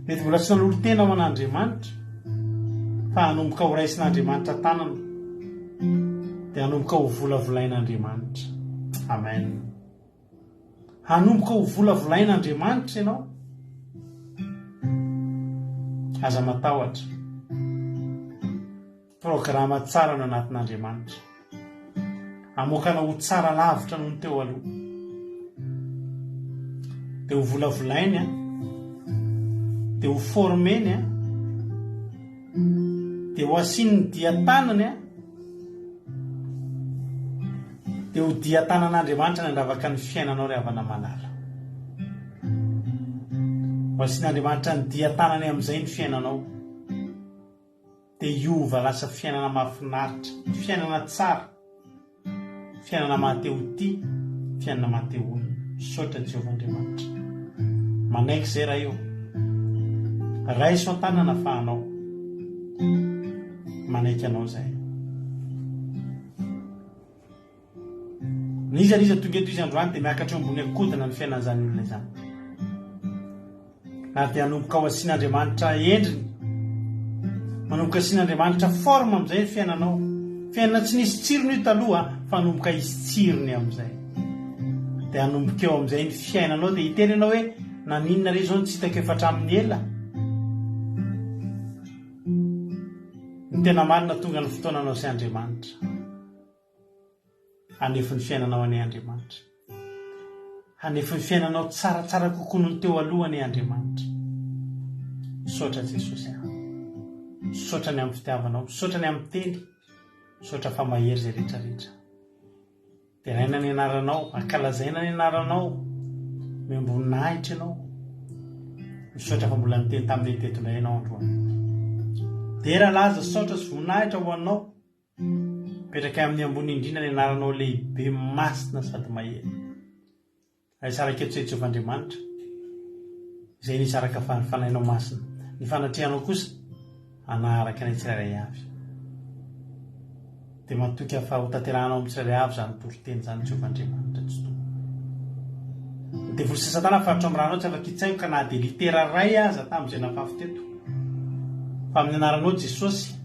mety mbola tsy nanolo-tena ho an'Andriamanitra, fa hanomboka ho raisin'Andriamanitra tanana, dia hanomboka ho volavolain'Andriamanitra. Amen. Hanomboka ho volavolain'Andriamanitra ianao. Aza matahotra. Programa tsara no anatin'Andriamanitra. Hamoaka anao ho tsara lavitra noho ny teo aloha. Dia ho volavolainy an. Dia ho formeny an. Dia ho asiany ny dia-tanany an. Dia ho dia-tanan'Andriamanitra ny handravaka ny fiainanao ry havana malala. Ho asian'Andriamanitra ny dia-tanany amin'izay ny fiainanao. Dia hiova lasa fiainana mahafinaritra, fiainana tsara, fiainana maha te ho tia, fiainana maha te honina. Misaotra Jehovah Andriamanitra. Manaiky izay Ray ô. Raiso an-tanana fa anao. Manaiky anao izahay. N'iza n'iza tonga eto izy androany dia miakatra eo ambony akodina ny fiainan'izany olona izany. Ary dia hanomboka ho asian'Andriamanitra endriny, manomboka asian'Andriamanitra forme amin'izay ny fiainanao. Fiainana tsy nisy tsirony io taloha fa hanomboka hisy tsirony amin'izay. Dia hanomboka eo amin'izay ny fiainanao dia hiteny ianao hoe naninona re izao no tsy hitako efa hatramin'ny ela? Ny tena marina tonga ny fotoananao sy Andriamanitra. Hanefy ny fiainanao anie Andriamanitra. Hanefy ny fiainanao tsaratsara kokoa noho ny teo aloha anie Andriamanitra. Misaotra Jesosy ah. Misaotra ny amin'ny fitiavanao, misaotra ny amin'ny teny, misaotra fa mahery izay rehetra rehetra. Deraina ny anaranao, ankalazaina ny anaranao, omem-boninahitra ianao. Misaotra fa mbola niteny taminay teto indray ianao androany. Dera, laza, saotra sy voninahitra ho anao. Mipetraka amin'ny ambony indrindra ny anaranao lehibe masina sady mahery. Ary hisaraka eto izay Jehovah Andriamanitra, izay nisaraka fa ny Fanahinao Masina. Ny fanatrehanao kosa hanaraka anay tsirairay avy. Dia matoky aho fa hotanterahanao amin'ny tsirairay avy izany toriteny izany Jehovah Andriamanitra Tsitoha. Ny devoly sy Satana faritra amin'ny ranao tsy afaka hitsaingoka na dia litera iray aza tamin'izay nafafy teto. Fa amin'ny anaranao Jesosy,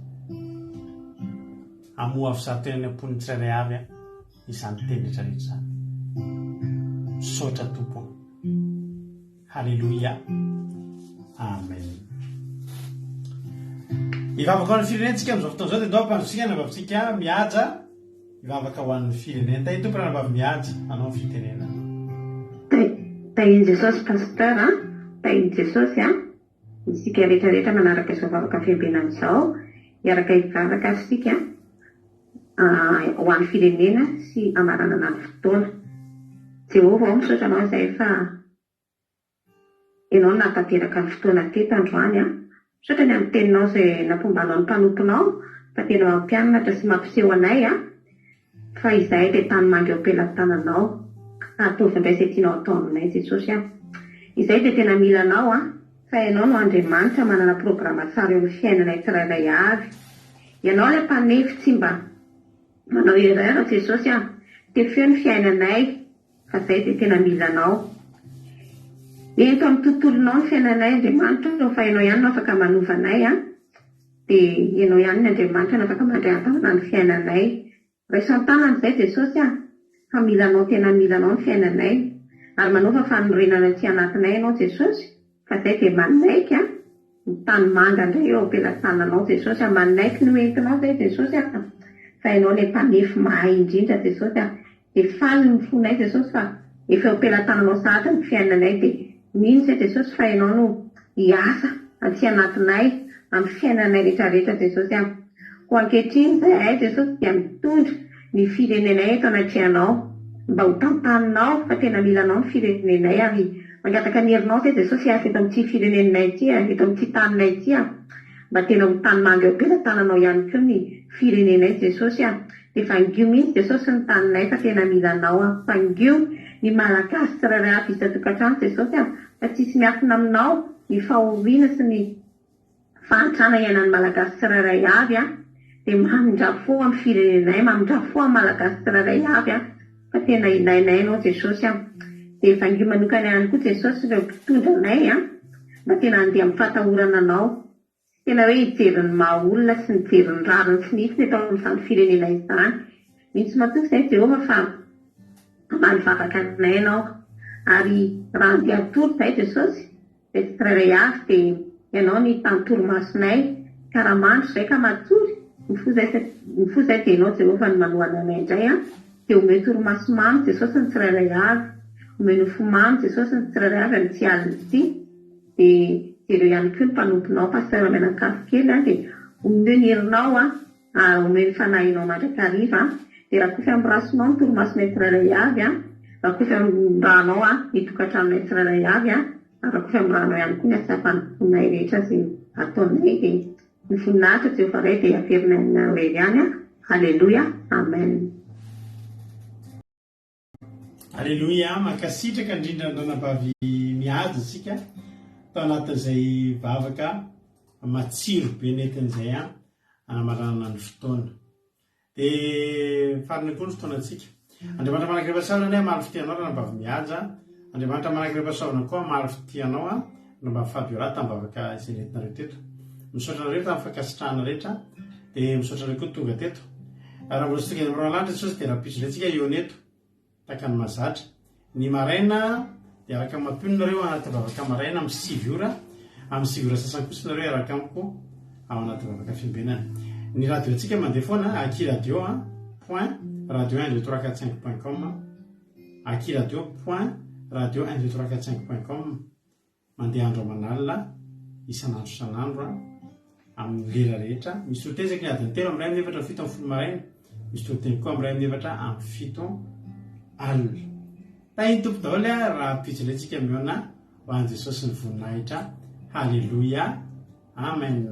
Hamoha fizaha tena any am-pon'ny tsirairay avy izany teny rehetra rehetra izany. Misaotra Tompo ô. Haleloia. Amen. Hivavaka ho an'ny firenentsika amin'izao fotoana izao dia ndao ampandrotsika ny anabavintsika mihaja hivavaka ho an'ny firenena. Tahin'ny Tompo ranabavy mihaja anao ny fitenenana. Tahin'i Jesosy Pasteur a! Tahin'i Jesosy a! Isika rehetra rehetra manaraka izao vavaka fiambenana izao, hiaraka hivavaka ary isika ho an'ny firenena sy hamaranana ny fotoana. Jehovah ô, misaotra Anao izahay fa Ianao no nahatanteraka ny fotoana teto androany an. Misaotra ny amin'ny teninao izay nampombanao ny mpanomponao fa tena mampianatra sy mampiseho anay an. Fa izahay dia tanimanga eo am-pelatananao. Ka ataovy indray izay tianao atao aminay Jesosy a. Izahay dia tena mila Anao a. Fa Ianao no Andriamanitra manana programa tsara eo amin'ny fiainanay tsirairay avy. Ianao ilay mpanefy tsy mba manao erreur Jesosy a. Tefeo ny fiainanay. Fa zay dia tena mila anao. Ento amin'ny tontolonao ny fiainanay Andriamanitra ô fa Ianao ihany no afaka manova anay an! Dia Ianao ihany ny Andriamanitra no afaka mandray an-tanana ny fiainanay. Raiso an-tanana izay Jesosy a! Fa mila Anao tena mila Anao ny fiainanay. Ary manaova fanorenana aty anatinay Ianao Jesosy fa izay dia manaiky an! Ny tanimanga indray eo am-pelatananao Jesosy a! Manaiky ny ho entinao izay Jesosy a! Fa Ianao ilay mpanefy mahay indrindra Jesosy a! Dia faly ny fonay Jesosy fa efa eo am-pelatananao sahady ny fiainanay dia mino izay Jesosy fa Ianao no hiasa aty anatinay amin'ny fiainanay rehetra rehetra Jesosy a! Koa ankehitriny izahay Jesosy dia mitondra ny firenenay eto anatrehanao mba ho tantaninao fa tena mila Anao ny firenenay ary mangataka ny herinao izay Jesosy hiasa eto amin'ity firenenay ity a, eto amin'ity taninay ity a, mba tena ho tanimanga eo am-pelatananao ihany koa ny firenenay Jesosy a! Dia vangio mihitsy Jesosy ny taninay fa tena mila anao aho. Vangio ny Malagasy tsirairay avy isan-tokantrano Jesosy a! Fa tsisy miafina aminao ny fahoriana sy ny fahantrana iainan'ny Malagasy tsirairay avy a! Dia mamindrà fo amin'ny firenenay, mamindrà fo amin'ny Malagasy tsirairay avy a! Fa tena ilainay ianao Jesosy a! Dia vangio manokana ihany koa Jesosy ireo mpitondra anay a! Mba tena handeha amin'ny fahatahorana anao. Tena hoe hijery ny maha olona sy nijery ny rariny sy ny hitsiny eto amin'izany firenena izany. Mino sy matoky izahay Jehovah fa hamaly vavaka anay Ianao. Ary raha handeha hatory izahay Jesosy, dia tsy tsirairay avy dia Ianao no hitany torimasonay, ka raha mandry izahay ka matory, mifoha izahay mifoha izahay dia Ianao Jehovah no manohana anay indray an. Dia omeo torimaso mamy Jesosy ny tsirairay avy. Omeo nofo mamy Jesosy ny tsirairay avy amin'ity alina ity. Dia jereo ihany koa ny mpanomponao Pasteur mianakavy kely an, dia omeo ny herinao an, ary omeo ny fanahinao mandrakariva an, dia rakofy amin'ny rasinao ny torimasonay tsirairay avy an, rakofy amin'ny ranao an ny tokantranonay tsirairay avy an, ary rakofy amin'ny ranao ihany koa ny asa fanompoanay rehetra izay ataonay, dia ny voninahitra Jehovah Ray dia averinay aminao irery ihany an, Aleloia, Amen. Aleloia, mankasitraka indrindra ny ranabavy Mihaja isika tao anatin'izay vavaka matsiro be nentin'izay an anamaranana ny fotoana. Dia farany koa ny fotoanantsika. Andriamanitra manankiray-pahasoavana anie hamaly fitia anao ranabavy Mihaja. Andriamanitra manankiray-pahasoavana koa hamaly fitia anao an ranabavy Fabiola tamin'ny vavaka izay nentinareo teto. Misaotra anareo tamin'ny fankasitrahana rehetra. Dia misaotra anareo koa tonga teto. Raha mbola tsy tonga eny amin'ny Ralanitra Jesosy dia rahampitso indray tsika hihaona eto. Tahaka ny mahazatra. Ny maraina dia araka ny mampionona nareo anaty vavaka maraina amin'ny 9 ora. Amin'ny 9 ora sasany kosa nareo hiaraka amiko ao anaty vavaka fiambenana. Ny radio antsika mandeha foana, Aki radio a, point radio 1 2 3 4 5 point com, Aki radio point radio 1 2 3 4 5 point com. Mandeha andro aman'alina, isan'andro isan'andro, amin'ny lera rehetra. Misy toriteny isaky ny adiny telo, amin'ny iray amin'ny efatra amin'ny fito amin'ny folo maraina. Misy toriteny koa amin'ny iray amin'ny efatra amin'ny fito alina. Tahin'ny Tompo daholo rahampitso indray tsika mihaona ho an'i Jesosy ny voninahitra. Haleloia. Amen.